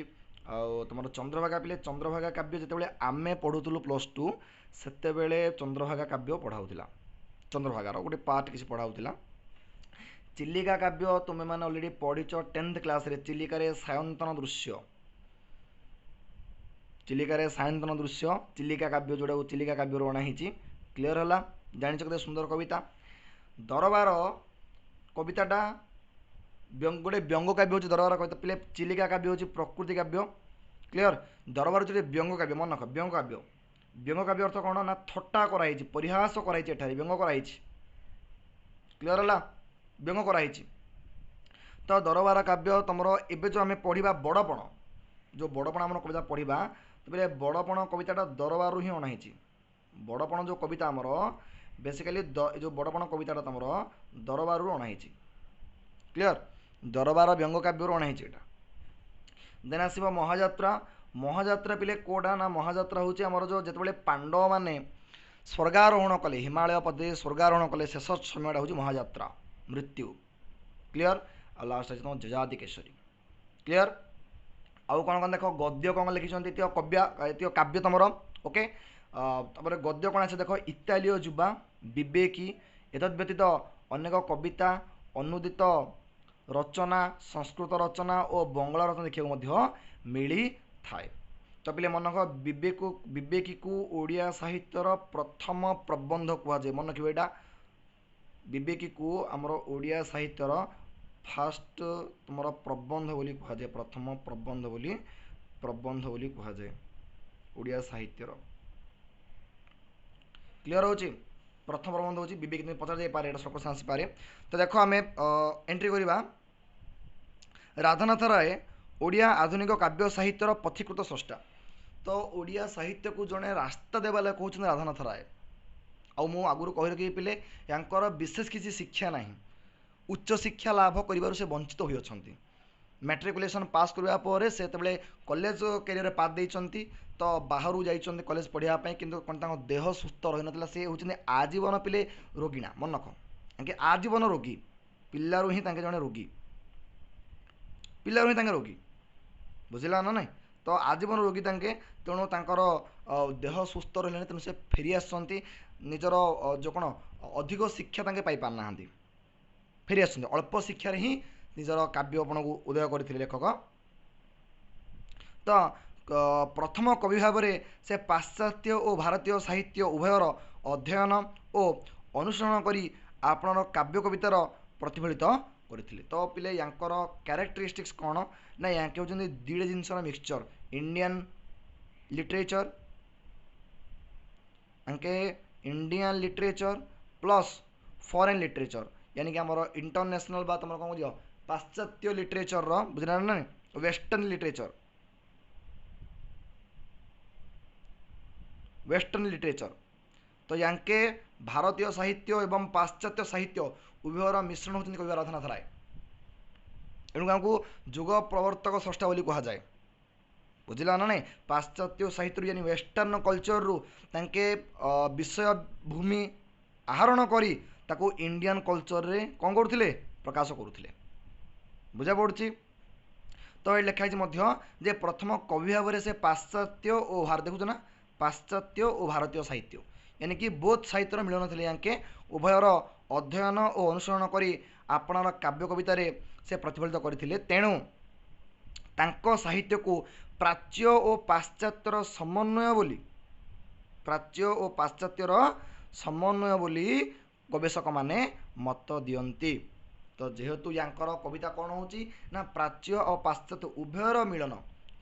Speaker 1: ଆଉ ତୁମର ଚନ୍ଦ୍ରଭାଗା। ପିଲେ ଚନ୍ଦ୍ରଭାଗା କାବ୍ୟ ଯେତେବେଳେ ଆମେ ପଢ଼ୁଥିଲୁ +2, ସେତେବେଳେ ଚନ୍ଦ୍ରଭାଗା କାବ୍ୟ ପଢ଼ା ହେଉଥିଲା, ଚନ୍ଦ୍ରଭାଗାର ଗୋଟେ ପାର୍ଟ କିଛି ପଢ଼ା ହେଉଥିଲା। ଚିଲିକା କାବ୍ୟ ତୁମେମାନେ ଅଲରେଡ଼ି ପଢ଼ିଛ 10th କ୍ଲାସ୍ରେ। ଚିଲିକାରେ ସାୟନ୍ତନ ଦୃଶ୍ୟ, ଚିଲିକାରେ ସାୟନ୍ତନ ଦୃଶ୍ୟ, ଚିଲିକା କାବ୍ୟ ଯେଉଁଟାକୁ ଚିଲିକା କାବ୍ୟରୁ ଅଣା ହେଇଛି। କ୍ଲିଅର୍ ହେଲା? ଜାଣିଛ କେତେ ସୁନ୍ଦର କବିତା। ଦରବାର କବିତାଟା ଗୋଟେ ବ୍ୟଙ୍ଗ କାବ୍ୟ ହେଉଛି ଦରବାର କବିତା। ପିଲେ ଚିଲିକା କାବ୍ୟ ହେଉଛି ପ୍ରକୃତି କାବ୍ୟ। କ୍ଲିଅର୍? ଦରବାର ହେଉଛି ଗୋଟେ ବ୍ୟଙ୍ଗ କାବ୍ୟ, ମନେ ରଖ ବ୍ୟଙ୍ଗ କାବ୍ୟ। ବ୍ୟଙ୍ଗ କାବ୍ୟ ଅର୍ଥ କ'ଣ ନା ଥଟ୍ଟା କରାହେଇଛି, ପରିହାସ କରାହେଇଛି, ଏଠାରେ ବ୍ୟଙ୍ଗ କରାହେଇଛି। କ୍ଲିଅର୍ ହେଲା? ବ୍ୟଙ୍ଗ କରାହେଇଛି। ତ ଦରବାର କାବ୍ୟ ତୁମର ଏବେ ଯେଉଁ ଆମେ ପଢ଼ିବା ବଡ଼ପଣ, ଯେଉଁ ବଡ଼ପଣ ଆମର କବିତା ପଢ଼ିବା, ତେବେ ବଡ଼ପଣ କବିତାଟା ଦରବାରରୁ ହିଁ ଅଣା ହେଇଛି। ବଡ଼ପଣ ଯେଉଁ କବିତା ଆମର ବେସିକାଲି ଯେଉଁ ବଡ଼ପଣ କବିତାଟା ତୁମର ଦରବାରରୁ ଅଣା ହେଇଛି। କ୍ଲିଅର୍? ଦରବାର ବ୍ୟଙ୍ଗ କାବ୍ୟରୁ ଅଣା ହେଇଛି ଏଇଟା। ଦେନ୍ ଆସିବ ମହାଯାତ୍ରା। ମହାଯାତ୍ରା ପିଲେ କେଉଁଟା ନା ମହାଯାତ୍ରା ହେଉଛି ଆମର ଯେଉଁ ଯେତେବେଳେ ପାଣ୍ଡବମାନେ ସ୍ୱର୍ଗାରୋହଣ କଲେ, ହିମାଳୟ ପଦେ ସ୍ୱର୍ଗାରୋହଣ କଲେ, ଶେଷ ସମୟଟା ହେଉଛି ମହାଯାତ୍ରା, ମୃତ୍ୟୁ। କ୍ଲିଅର୍? ଆଉ ଲାଷ୍ଟ ଅଛି ତୁମ ଯଯାତି କେଶରୀ। କ୍ଲିଅର୍? ଆଉ କ'ଣ କ'ଣ ଦେଖ ଗଦ୍ୟ କ'ଣ ଲେଖିଛନ୍ତି, ଏତିକ କବ୍ୟ, ଏତିକ କାବ୍ୟ ତୁମର। ଓକେ, ତାପରେ ଗଦ୍ୟ କ'ଣ ଅଛି ଦେଖ, ଇତାଲୀୟ ଯୁବା, ବିବେକୀ, ଏତଦ୍ ବ୍ୟତୀତ ଅନେକ କବିତା, ଅନୁଦିତ ରଚନା, ସଂସ୍କୃତ ରଚନା ଓ ବଙ୍ଗଳା ରଚନା ଦେଖିବାକୁ ମଧ୍ୟ ମିଳିଥାଏ। ତ ପିଲେ ମନେ ରଖ ବିବେକୀକୁ ଓଡ଼ିଆ ସାହିତ୍ୟର ପ୍ରଥମ ପ୍ରବନ୍ଧ କୁହାଯାଏ। ମନେ ରଖିବ ଏଇଟା, ବିବେକୀକୁ ଆମର ଓଡ଼ିଆ ସାହିତ୍ୟର ଫାଷ୍ଟ ତୁମର ପ୍ରବନ୍ଧ ବୋଲି କୁହାଯାଏ, ପ୍ରଥମ ପ୍ରବନ୍ଧ ବୋଲି, ପ୍ରବନ୍ଧ ବୋଲି କୁହାଯାଏ ଓଡ଼ିଆ ସାହିତ୍ୟର। କ୍ଲିଅର ହେଉଛି? ପ୍ରଥମ ପ୍ରବନ୍ଧ ହେଉଛି ବିବେକ। ପଚରା ଯାଇପାରେ, ଏଇଟା ସର୍ଟ ଆସିପାରେ। ତ ଦେଖ, ଆମେ ଏଣ୍ଟ୍ରି କରିବା। ରାଧାନାଥ ରାୟ ଓଡ଼ିଆ ଆଧୁନିକ କାବ୍ୟ ସାହିତ୍ୟର ପଥୀକୃତ ସ୍ରଷ୍ଟା। ତ ଓଡ଼ିଆ ସାହିତ୍ୟକୁ ଜଣେ ରାସ୍ତା ଦେବା ଲାଗି କହୁଛନ୍ତି ରାଧାନାଥ ରାୟ। ଆଉ ମୁଁ ଆଗରୁ କହି ରଖିବି ପିଲେ, ୟାଙ୍କର ବିଶେଷ କିଛି ଶିକ୍ଷା ନାହିଁ। ଉଚ୍ଚ ଶିକ୍ଷା ଲାଭ କରିବାରୁ ସେ ବଞ୍ଚିତ ହୋଇଅଛନ୍ତି। ମାଟ୍ରିକୁଲେସନ୍ ପାସ୍ କରିବା ପରେ ସେ ଯେତେବେଳେ କଲେଜ କ୍ୟାରିୟରରେ ପାଦ ଦେଇଛନ୍ତି, ତ ବାହାରୁ ଯାଇଛନ୍ତି କଲେଜ ପଢ଼ିବା ପାଇଁ, କିନ୍ତୁ କ'ଣ ତାଙ୍କ ଦେହ ସୁସ୍ଥ ରହିନଥିଲା। ସେ ହେଉଛନ୍ତି ଆଜୀବନ ପିଲେ ରୋଗୀଣା। ମନେ ରଖ, ତାଙ୍କେ ଆଜୀବନ ରୋଗୀ। ପିଲାରୁ ହିଁ ତାଙ୍କେ ଜଣେ ରୋଗୀ, ପିଲାରୁ ହିଁ ତାଙ୍କେ ରୋଗୀ, ବୁଝିଲା ନା ନାଇଁ? ତ ଆଜୀବନ ରୋଗୀ ତାଙ୍କେ। ତେଣୁ ତାଙ୍କର ଦେହ ସୁସ୍ଥ ରହିଲାନି, ତେଣୁ ସେ ଫେରି ଆସୁଛନ୍ତି। ନିଜର ଯେଉଁ କ'ଣ ଅଧିକ ଶିକ୍ଷା ତାଙ୍କେ ପାଇପାରୁନାହାନ୍ତି, ଫେରି ଆସୁଛନ୍ତି। ଅଳ୍ପ ଶିକ୍ଷାରେ ହିଁ ନିଜର କାବ୍ୟ ଆପଣଙ୍କୁ ଉଦୟ କରିଥିଲେ ଲେଖକ। ତ ପ୍ରଥମ କବି ଭାବରେ ସେ ପାଶ୍ଚାତ୍ୟ ଓ ଭାରତୀୟ ସାହିତ୍ୟ ଉଭୟର ଅଧ୍ୟୟନ ଓ ଅନୁସରଣ କରି ଆପଣର କାବ୍ୟ କବିତାର ପ୍ରତିଫଳିତ କରିଥିଲେ। ତ ପିଲେ, ୟାଙ୍କର କ୍ୟାରେକ୍ଟରିଷ୍ଟିକ୍ସ କ'ଣ ନା ୟାଙ୍କେ ହେଉଛନ୍ତି ଦୁଇଟା ଜିନିଷର ମିକ୍ସଚର। ଇଣ୍ଡିଆନ୍ ଲିଟରେଚର, ଆଙ୍କେ Indian literature plus foreign literature, यानी कि आमर इंटरनेशनल बा तुम कौन कह पाश्चात्य लिटरेचर, बुझल ना, वेस्टर्न लिटरेचर, वेस्टर्न लिटरेचर। तो यांके भारतीय साहित्य एवं पाश्चात्य साहित्य उभयर मिश्रण होउଛନ୍ତି कवि राधानाथ राय। एणु आमको युग प्रवर्तक स्रष्टा बोली कहुए, बुझल ना नाଇଁ? पाश्चात्य साहित्य यानी वेस्टर्न कल्चर रु तांके विषय भूमि आहरण करी ताको इंडियन कल्चर रे कौन करुଥିଲେ, प्रकाश करुଥିଲେ। बुझा पड़ुଛି? तो ये लिखा जे प्रथम कवि भाव से पाश्चात्य ओ भारत, देखुछ ना, पाश्चात्य ओ भारतीय साहित्य यानी कि बोथ साहित्यर मिलन थे यांके उभयर अध्ययन ओ अनुसरण करी आपणार काव्य कवितारे से प्रतिफलित करथिले। तेणु तांक साहित्य को प्राच्य ओ पाश्चात्यर समन्वय बोली, प्राच्य ओ पाश्चात्यर समन्वय बोली गवेषक माने मत दियंती। तो जेहेतु यांकर कविता कौन होची ना प्राच्य और पाश्चात्य उभयर मिलन,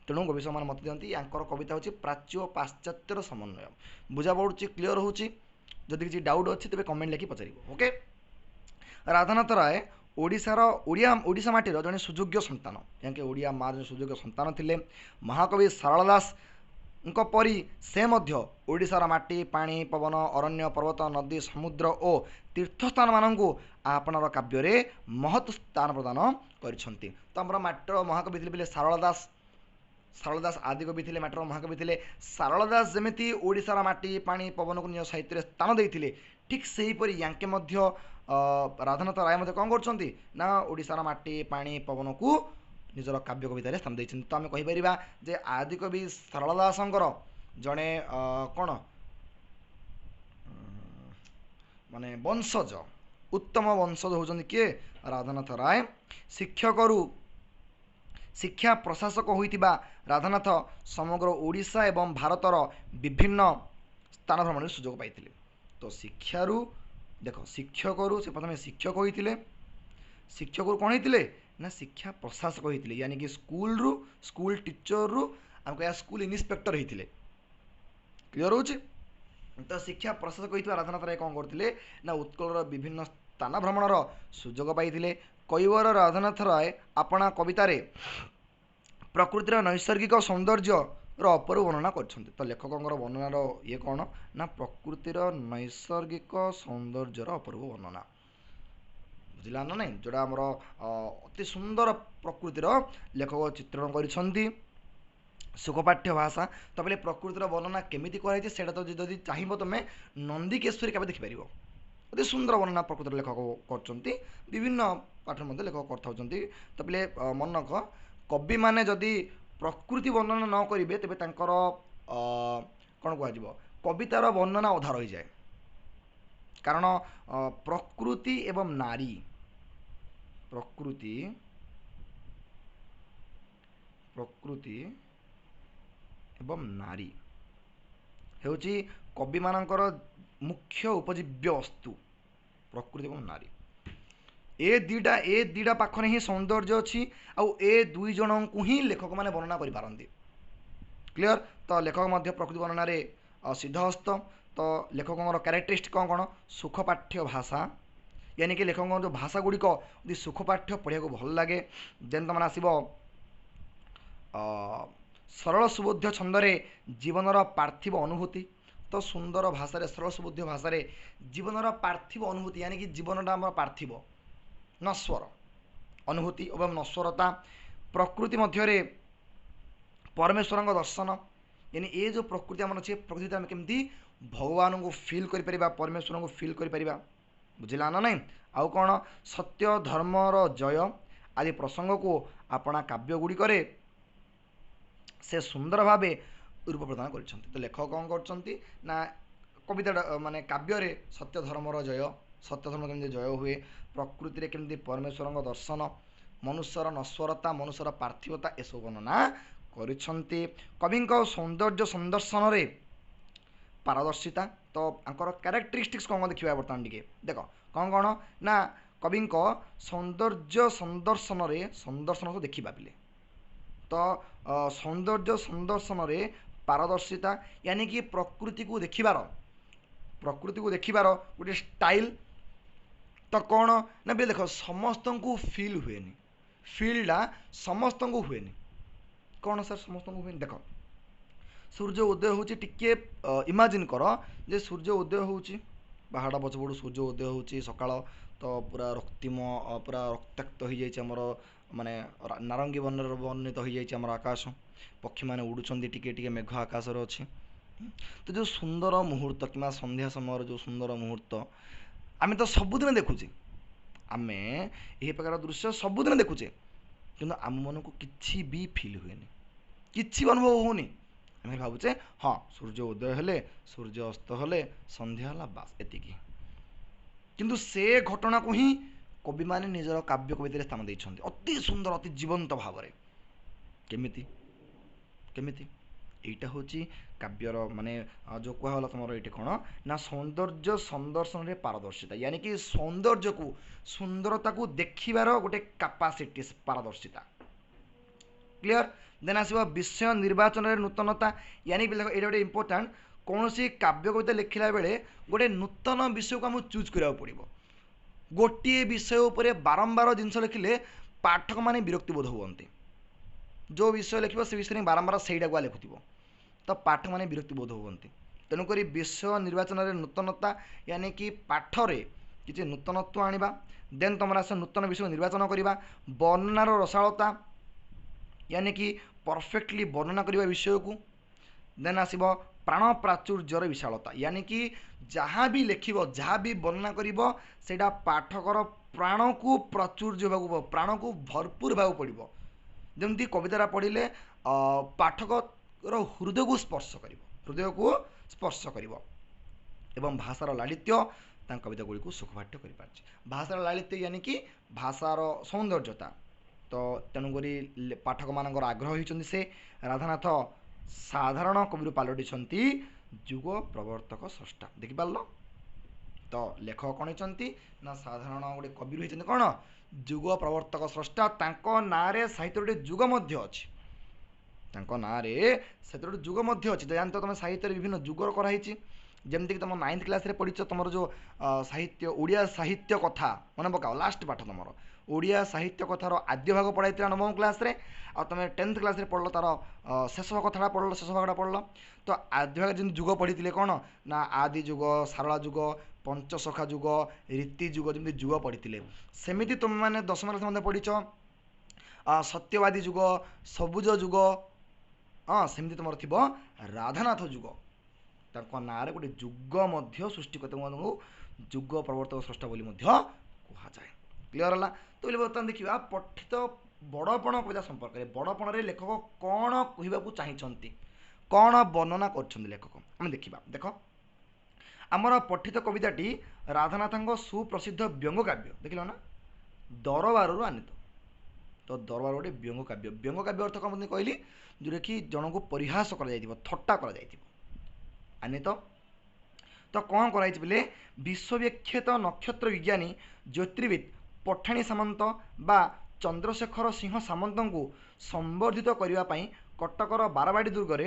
Speaker 1: तेणु गवेषक माने मत दियंती यांकर कविता होची प्राच्य ओ पाश्चात्यर समन्वय। बुझा पड़ुଛି? क्लियर होची? जदि किछि डाउट अछि तेबे कमेंट लिखि पचारिबो। ओके, राधानाथ राय ओडिशार ओडिया ओडिशा माटीर जड़े सुयोग्य सन्तान, यानी ओडिया माँ जड़े सुयोग्य सन्तान थिले। महाकवि सारला दास परी से मध्य ओडिशार माटी पानी पवन अरण्य पर्वत नदी समुद्र ओ तीर्थस्थान मानक आपणार काव्य महत्व स्थान प्रदान करिसंती। तो आमर माटीर महाकवि थे सारला दास, सारला दास आदि कवि थे, माटीर महाकवि थे। सारला दास जमी ओडिशार माटी पानी पवन को निज साहित्य स्थान देते, ठीक सेहीपरि यांके मध्य राधानाथ राय मध्य कौन करछन्ती ना ओडिशार माटी पानी पवन को निजर काव्य कवितार स्थान देइछन्ती। तो आमे कहिपरिबा जे आदि कवि सारला दासଙ୍କର जड़े कौन माने वंशज, उत्तम वंशज होउछन्ती किए, राधानाथ राय। शिक्षकरु शिक्षा प्रशासक होइतिबा राधानाथ समग्र ओडिशा एवं भारतर विभिन्न स्थान भ्रमण सुযোগ पाइथिले। तो शिक्षारु देख, शिक्षकरु से प्रथमे शिक्षक होइथिले, शिक्षकरु कौन होइथिले ना शिक्षा प्रशासक होइथिले, यानी कि स्कूल रु स्कूल टीचर रु आम कह स्कूल इन्स्पेक्टर होइथिले। क्लियर होची? तो शिक्षा प्रशासक होइथिबा राधानाथ राय कौन करथिले ना उत्कलर विभिन्न स्थान भ्रमणर सुযোग पाइथिले। कविवर राधानाथ राय अपना कवितारे प्रकृतिर नैसर्गिक सौंदर्य र अपूर्व वर्णना करछन्ती। तो लेखकंकर वर्णनार ये कौन ना प्रकृतिर नैसर्गिक सौंदर्यर अपूर्व वर्णना, बुझला ना नाଇଁ? जोटा आमर अति सुंदर प्रकृतिर लेखक चित्रण करिसंती सुखपाठ्य भाषा। तबले प्रकृतिर वर्णना केमिति कराइछि सेटा तो जदि चाहिबो तमे नंदिकेश्वरी काव्य देखिपारिबो। अति सुंदर वर्णना प्रकृतिर लेखक करछन्ती, विभिन्न पाठ मध्ये लेखक करथाउचन्ती। तबले मन रख, कवि माने जदि प्रकृति वर्णना न करिवे तेबे तांकर कौन कुहाजिबो कवितार वर्णना अधा रही जाए। कारण प्रकृति एवं नारी, प्रकृति प्रकृति एवं नारी हेउची कवि मानकर मुख्य उपजीव्य वस्तु, प्रकृति एवं नारी। ଏ ଦୁଇଟା ପାଖରେ ହିଁ ସୌନ୍ଦର୍ଯ୍ୟ ଅଛି ଆଉ ଏ ଦୁଇ ଜଣଙ୍କୁ ହିଁ ଲେଖକମାନେ ବର୍ଣ୍ଣନା କରିପାରନ୍ତି। କ୍ଲିଅର? ତ ଲେଖକ ମଧ୍ୟ ପ୍ରକୃତି ବର୍ଣ୍ଣନାରେ ସିଦ୍ଧହସ୍ତ। ତ ଲେଖକଙ୍କର କ୍ୟାରେକ୍ଟରିଷ୍ଟିକ୍ କ'ଣ କ'ଣ? ସୁଖପାଠ୍ୟ ଭାଷା, ୟାନି କି ଲେଖକଙ୍କର ଯେଉଁ ଭାଷା ଗୁଡ଼ିକ ଅତି ସୁଖପାଠ୍ୟ, ପଢ଼ିବାକୁ ଭଲ ଲାଗେ। ଦେନ୍ ତୁମର ଆସିବ ସରଳ ସୁବୋଧ୍ୟ ଛନ୍ଦରେ ଜୀବନର ପାର୍ଥିବ ଅନୁଭୂତି। ତ ସୁନ୍ଦର ଭାଷାରେ, ସରଳ ସୁବୋଧ୍ୟ ଭାଷାରେ ଜୀବନର ପାର୍ଥିବ ଅନୁଭୂତି, ୟାନି କି ଜୀବନଟା ଆମର ପାର୍ଥିବ, ନଶ୍ୱର ଅନୁଭୂତି ଏବଂ ନଶ୍ୱରତା, ପ୍ରକୃତି ମଧ୍ୟରେ ପରମେଶ୍ୱରଙ୍କ ଦର୍ଶନ। ୟାନି ଏ ଯେଉଁ ପ୍ରକୃତି ଆମର ଅଛି, ପ୍ରକୃତିରେ ଆମେ କେମିତି ଭଗବାନଙ୍କୁ ଫିଲ୍ କରିପାରିବା, ପରମେଶ୍ୱରଙ୍କୁ ଫିଲ୍ କରିପାରିବା। ବୁଝିଲା ନା ନାହିଁ? ଆଉ କ'ଣ? ସତ୍ୟ ଧର୍ମର ଜୟ ଆଦି ପ୍ରସଙ୍ଗକୁ ଆପଣା କାବ୍ୟ ଗୁଡ଼ିକରେ ସେ ସୁନ୍ଦର ଭାବେ ରୂପ ପ୍ରଦାନ କରିଛନ୍ତି। ତ ଲେଖକ କ'ଣ କରୁଛନ୍ତି ନା କବିତାଟା ମାନେ କାବ୍ୟରେ ସତ୍ୟ ଧର୍ମର ଜୟ, ସତ୍ୟ ଧର୍ମ କେମିତି ଜୟ ହୁଏ, ପ୍ରକୃତିରେ କେମିତି ପରମେଶ୍ୱରଙ୍କ ଦର୍ଶନ, ମନୁଷ୍ୟର ନଶ୍ୱରତା, ମନୁଷ୍ୟର ପାର୍ଥିବତା, ଏସବୁ ବର୍ଣ୍ଣନା କରିଛନ୍ତି। କବିଙ୍କ ସୌନ୍ଦର୍ଯ୍ୟ ସନ୍ଦର୍ଶନରେ ପାରଦର୍ଶିତା। ତ ଆଙ୍କର କ୍ୟାରେକ୍ଟରିଷ୍ଟିକ୍ସ କ'ଣ ଦେଖିବା ବର୍ତ୍ତମାନ ଟିକେ। ଦେଖ କ'ଣ କ'ଣ ନା କବିଙ୍କ ସୌନ୍ଦର୍ଯ୍ୟ ସନ୍ଦର୍ଶନରେ, ସନ୍ଦର୍ଶନ ଦେଖିବା ପିଲେ, ତ ସୌନ୍ଦର୍ଯ୍ୟ ସନ୍ଦର୍ଶନରେ ପାରଦର୍ଶିତା, ୟାନି କି ପ୍ରକୃତିକୁ ଦେଖିବାର ଗୋଟେ ଷ୍ଟାଇଲ୍। ତ କ'ଣ ନା ପିଲେ ଦେଖ, ସମସ୍ତଙ୍କୁ ଫିଲ୍ ହୁଏନି, ଫିଲ୍ଟା ସମସ୍ତଙ୍କୁ ହୁଏନି। କ'ଣ ସାର୍ ସମସ୍ତଙ୍କୁ ହୁଏନି? ଦେଖ, ସୂର୍ଯ୍ୟ ଉଦୟ ହେଉଛି, ଟିକିଏ ଇମାଜିନ୍ କର ଯେ ସୂର୍ଯ୍ୟ ଉଦୟ ହେଉଛି, ପାହାଡ଼ ପଛପଟୁ ସୂର୍ଯ୍ୟ ଉଦୟ ହେଉଛି। ସକାଳ ତ ପୁରା ରକ୍ତିମ, ପୁରା ରକ୍ତାକ୍ତ ହୋଇଯାଇଛି ଆମର, ମାନେ ନାରଙ୍ଗୀ ବର୍ଣ୍ଣରେ ବର୍ଣ୍ଣିତ ହୋଇଯାଇଛି ଆମର ଆକାଶ। ପକ୍ଷୀମାନେ ଉଡ଼ୁଛନ୍ତି, ଟିକେ ଟିକେ ମେଘ ଆକାଶରେ ଅଛି। ତ ଯେଉଁ ସୁନ୍ଦର ମୁହୂର୍ତ୍ତ କିମ୍ବା ସନ୍ଧ୍ୟା ସମୟର ଯେଉଁ ସୁନ୍ଦର ମୁହୂର୍ତ୍ତ, ଆମେ ତ ସବୁଦିନ ଦେଖୁଛେ, ଆମେ ଏହି ପ୍ରକାର ଦୃଶ୍ୟ ସବୁଦିନ ଦେଖୁଛେ, କିନ୍ତୁ ଆମ ମନକୁ କିଛି ବି ଫିଲ୍ ହୁଏନି, କିଛି ବି ଅନୁଭବ ହେଉନି। ଆମେ ଭାବୁଛେ ହଁ, ସୂର୍ଯ୍ୟ ଉଦୟ ହେଲେ, ସୂର୍ଯ୍ୟ ଅସ୍ତ ହେଲେ, ସନ୍ଧ୍ୟା ହେଲା, ବାସ୍ ଏତିକି। କିନ୍ତୁ ସେ ଘଟଣାକୁ ହିଁ କବିମାନେ ନିଜର କାବ୍ୟ କବିତାରେ ସ୍ଥାନ ଦେଇଛନ୍ତି ଅତି ସୁନ୍ଦର, ଅତି ଜୀବନ୍ତ ଭାବରେ। କେମିତି କେମିତି? ଏଇଟା ହେଉଛି କାବ୍ୟର ମାନେ ଯେଉଁ କୁହାଗଲା ତୁମର ଏଇଠି କ'ଣ ନା ସୌନ୍ଦର୍ଯ୍ୟ ସନ୍ଦର୍ଶନରେ ପାରଦର୍ଶିତା, ୟାନି କି ସୌନ୍ଦର୍ଯ୍ୟକୁ, ସୁନ୍ଦରତାକୁ ଦେଖିବାର ଗୋଟେ କାପାସିଟି, ପାରଦର୍ଶିତା। କ୍ଲିଅର? ଦେନ୍ ଆସିବ ବିଷୟ ନିର୍ବାଚନରେ ନୂତନତା। ୟାନି କି ଏଇଟା ଗୋଟେ ଇମ୍ପୋର୍ଟାଣ୍ଟ। କୌଣସି କାବ୍ୟ କବିତା ଲେଖିଲା ବେଳେ ଗୋଟେ ନୂତନ ବିଷୟକୁ ଆମକୁ ଚୁଜ୍ କରିବାକୁ ପଡ଼ିବ। ଗୋଟିଏ ବିଷୟ ଉପରେ ବାରମ୍ବାର ଜିନିଷ ଲେଖିଲେ ପାଠକମାନେ ବିରକ୍ତି ବୋଧ ହୁଅନ୍ତି। ଯେଉଁ ବିଷୟ ଲେଖିବ, ସେ ବିଷୟରେ ବାରମ୍ବାର ସେଇଟାକୁ ଲେଖୁଥିବ, ତ ପାଠକମାନେ ବିରକ୍ତି ବୋଧ ହୁଅନ୍ତି। ତେଣୁକରି ବିଷୟ ନିର୍ବାଚନରେ ନୂତନତା, ୟାନି କି ପାଠରେ କିଛି ନୂତନତ୍ୱ ଆଣିବା। ଦେନ୍ ତୁମର ଆସ ନୂତନ ବିଷୟ ନିର୍ବାଚନ କରିବା, ବର୍ଣ୍ଣନାର ରସାଳତା, ୟାନି କି ପରଫେକ୍ଟଲି ବର୍ଣ୍ଣନା କରିବା ବିଷୟକୁ। ଦେନ୍ ଆସିବ ପ୍ରାଣ ପ୍ରାଚୁର୍ଯ୍ୟର ବିଶାଳତା, ୟାନି କି ଯାହା ବି ଲେଖିବ, ଯାହା ବି ବର୍ଣ୍ଣନା କରିବ, ସେଇଟା ପାଠକର ପ୍ରାଣକୁ ପ୍ରାଚୁର୍ଯ୍ୟ ହେବାକୁ, ପ୍ରାଣକୁ ଭରପୁର ହେବାକୁ ପଡ଼ିବ। ଯେମିତି କବିତାଟା ପଢ଼ିଲେ ପାଠକର ହୃଦୟକୁ ସ୍ପର୍ଶ କରିବ, ହୃଦୟକୁ ସ୍ପର୍ଶ କରିବ। ଏବଂ ଭାଷାର ଲାଳିତ୍ୟ ତାଙ୍କ କବିତା ଗୁଡ଼ିକୁ ସୁଖପାଠ୍ୟ କରିପାରିଛି। ଭାଷାର ଲାଳିତ୍ୟ ୟାନି କି ଭାଷାର ସୌନ୍ଦର୍ଯ୍ୟତା। ତ ତେଣୁକରି ପାଠକମାନଙ୍କର ଆଗ୍ରହ ହୋଇଛନ୍ତି ସେ। ରାଧାନାଥ ସାଧାରଣ କବିରୁ ପାଲଟିଛନ୍ତି ଯୁଗ ପ୍ରବର୍ତ୍ତକ ସ୍ରଷ୍ଟା। ଦେଖିପାରିଲ ତ? ଲେଖକ କ'ଣ ହେଇଛନ୍ତି ନା ସାଧାରଣ ଗୋଟେ କବିରୁ ହେଇଛନ୍ତି କ'ଣ? ଯୁଗ ପ୍ରବର୍ତ୍ତକ ସ୍ରଷ୍ଟା। ତାଙ୍କ ନାଁରେ ସାହିତ୍ୟ ଗୋଟେ ଯୁଗ ମଧ୍ୟ ଅଛି। ତାଙ୍କ ନାଁରେ ସେଥିରେ ଗୋଟେ ଯୁଗ ମଧ୍ୟ ଅଛି। ଜାଣିତ ତୁମେ, ସାହିତ୍ୟରେ ବିଭିନ୍ନ ଯୁଗର କରାହେଇଛି। ଯେମିତିକି ତୁମ ନାଇନ୍ଥ କ୍ଲାସ୍ରେ ପଢ଼ିଛ, ତୁମର ଯେଉଁ ସାହିତ୍ୟ, ଓଡ଼ିଆ ସାହିତ୍ୟ କଥା ମନେ ପକାଅ, ଲାଷ୍ଟ ପାଠ ତୁମର ଓଡ଼ିଆ ସାହିତ୍ୟ କଥାର ଆଦ୍ୟ ଭାଗ ପଢ଼ାଇଥିଲା ନବମ କ୍ଲାସ୍ରେ, ଆଉ ତୁମେ ଟେନ୍ଥ କ୍ଲାସ୍ରେ ପଢ଼ିଲ ତା'ର ଶେଷ କଥାଟା ପଢ଼ିଲ, ଶେଷ ଭାଗଟା ପଢ଼ିଲ। ତ ଆଦ୍ୟ ଭାଗ ଯେମିତି ଯୁଗ ପଢ଼ିଥିଲେ, କ'ଣ ନା ଆଦି ଯୁଗ, ସାରଳା ଯୁଗ, ପଞ୍ଚସଖା ଯୁଗ, ରୀତି ଯୁଗ, ଯେମିତି ଯୁଗ ପଢ଼ିଥିଲେ, ସେମିତି ତୁମେମାନେ ଦଶମ କ୍ଲାସ୍ ମଧ୍ୟ ପଢ଼ିଛ ସତ୍ୟବାଦୀ ଯୁଗ, ସବୁଜ ଯୁଗ। ହଁ, ସେମିତି ତୁମର ଥିବ ରାଧାନାଥ ଯୁଗ। ତାଙ୍କ ନାଁରେ ଗୋଟେ ଯୁଗ ମଧ୍ୟ ସୃଷ୍ଟି କରି ତାଙ୍କୁ ଯୁଗ ପ୍ରବର୍ତ୍ତକ ସ୍ରଷ୍ଟା ବୋଲି ମଧ୍ୟ କୁହାଯାଏ। କ୍ଲିଅର ହେଲା ତ? ବୋଲେ ବର୍ତ୍ତମାନ ଦେଖିବା ପଠିତ ବଡ଼ପଣ କବିତା ସମ୍ପର୍କରେ। ବଡ଼ପଣରେ ଲେଖକ କ'ଣ କହିବାକୁ ଚାହିଁଛନ୍ତି, କ'ଣ ବର୍ଣ୍ଣନା କରିଛନ୍ତି ଲେଖକ, ଆମେ ଦେଖିବା। ଦେଖ, ଆମର ପଠିତ କବିତାଟି ରାଧାନାଥଙ୍କ ସୁପ୍ରସିଦ୍ଧ ବ୍ୟଙ୍ଗ କାବ୍ୟ, ଦେଖିଲ ନା, ଦରବାରରୁ ଆନିତ। ତ ଦରବାର ଗୋଟେ ବ୍ୟଙ୍ଗ କାବ୍ୟ। ବ୍ୟଙ୍ଗ କାବ୍ୟ ଅର୍ଥ କ'ଣ କହିଲି? ଯେଉଁଟାକି ଜଣଙ୍କୁ ପରିହାସ କରାଯାଇଥିବ, ଥଟ୍ଟା କରାଯାଇଥିବ। ଆନିତ। ତ କ'ଣ କରାଯାଇଛି ବୋଲେ, ବିଶ୍ୱବିଖ୍ୟାତ ନକ୍ଷତ୍ର ବିଜ୍ଞାନୀ ଜ୍ୟୋତିର୍ବିଦ ପଠାଣି ସାମନ୍ତ ବା ଚନ୍ଦ୍ରଶେଖର ସିଂହ ସାମନ୍ତଙ୍କୁ ସମ୍ବର୍ଦ୍ଧିତ କରିବା ପାଇଁ କଟକର ବାରବାଟୀ ଦୁର୍ଗରେ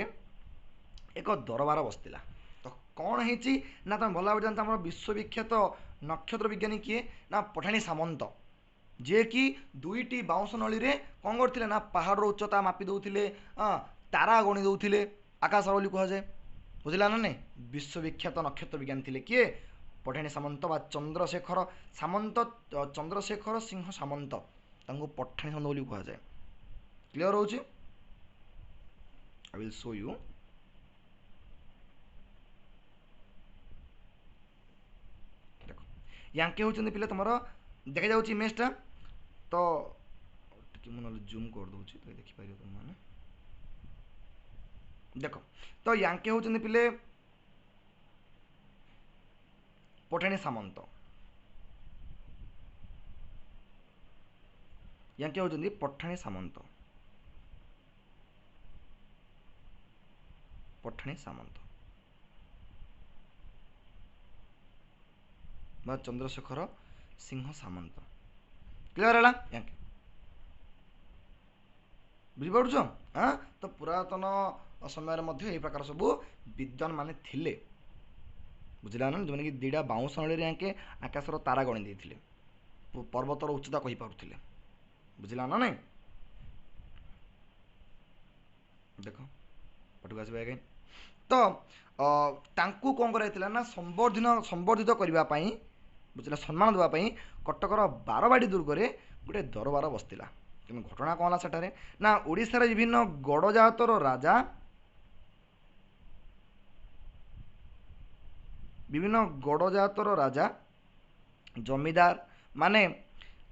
Speaker 1: ଏକ ଦରବାର ବସିଥିଲା। ତ କ'ଣ ହେଇଛି ନା, ତୁମେ ଭଲ ଭାବରେ ଜାଣିଛ ଆମର ବିଶ୍ୱବିଖ୍ୟାତ ନକ୍ଷତ୍ର ବିଜ୍ଞାନୀ କିଏ ନା ପଠାଣି ସାମନ୍ତ, ଯିଏକି ଦୁଇଟି ବାଉଁଶ ନଳୀରେ କ'ଣ କରୁଥିଲେ ନା ପାହାଡ଼ର ଉଚ୍ଚତା ମାପି ଦେଉଥିଲେ, ତାରା ଗଣି ଦେଉଥିଲେ, ଆକାଶ ବୋଲି କୁହାଯାଏ। ବୁଝିଲା ନା ନାଇଁ? ବିଶ୍ୱବିଖ୍ୟାତ ନକ୍ଷତ୍ର ବିଜ୍ଞାନୀ ଥିଲେ କିଏ? ପଠାଣି ସାମନ୍ତ ବା ଚନ୍ଦ୍ରଶେଖର ସାମନ୍ତ, ଚନ୍ଦ୍ରଶେଖର ସିଂହ ସାମନ୍ତ, ତାଙ୍କୁ ପଠାଣି ସାମନ୍ତ ବୋଲି କୁହାଯାଏ। କ୍ଲିଅର ହେଉଛି? I will show you. ଦେଖ, ୟାଙ୍କେ ହେଉଛନ୍ତି ପିଲା ତୁମର ଦେଖାଯାଉଛି ଇମେଜଟା, ତ ଟିକେ ମୁଁ ନହେଲେ ଜୁମ୍ କରିଦେଉଛି ତ ଦେଖିପାରିବ ତୁମେମାନେ। ଦେଖ, ତ ୟାଙ୍କେ ହେଉଛନ୍ତି ପିଲେ ପଠାଣି ସାମନ୍ତ, ୟାଙ୍କେ ହେଉଛନ୍ତି ପଠାଣି ସାମନ୍ତ, ପଠାଣି ସାମନ୍ତ ବା ଚନ୍ଦ୍ରଶେଖର ସିଂହ ସାମନ୍ତ। କ୍ଲିଅର ହେଲା? ୟାଙ୍କେ ବୁଝିପାରୁଛ? ହଁ, ତ ପୁରାତନ ସମୟରେ ମଧ୍ୟ ଏହି ପ୍ରକାର ସବୁ ବିଦ୍ୱାନ ମାନେ ଥିଲେ, ବୁଝିଲା ନା? ଯେଉଁମାନେ କି ଦୁଇଟା ବାଉଁଶ ନଳୀରେ ୟାଙ୍କେ ଆକାଶର ତାରା ଗଣି ଦେଇଥିଲେ, ପର୍ବତର ଉଚ୍ଚତା କହିପାରୁଥିଲେ, ବୁଝିଲା ନା ନାଇଁ? ଦେଖ, ପଟକୁ ଆସିବା ଆଜ୍ଞା। ତ ତାଙ୍କୁ କ'ଣ କରାଯାଇଥିଲା ନା ସମ୍ବର୍ଦ୍ଧିତ କରିବା ପାଇଁ, ବୁଝିଲା, ସମ୍ମାନ ଦେବା ପାଇଁ କଟକର ବାରବାଟୀ ଦୁର୍ଗରେ ଗୋଟେ ଦରବାର ବସିଥିଲା। କିନ୍ତୁ ଘଟଣା କ'ଣ ହେଲା ସେଠାରେ ନା, ଓଡ଼ିଶାର ବିଭିନ୍ନ ଗଡ଼ଜାତର ରାଜା, ବିଭିନ୍ନ ଗଡ଼ଜାତର ରାଜା, ଜମିଦାର ମାନେ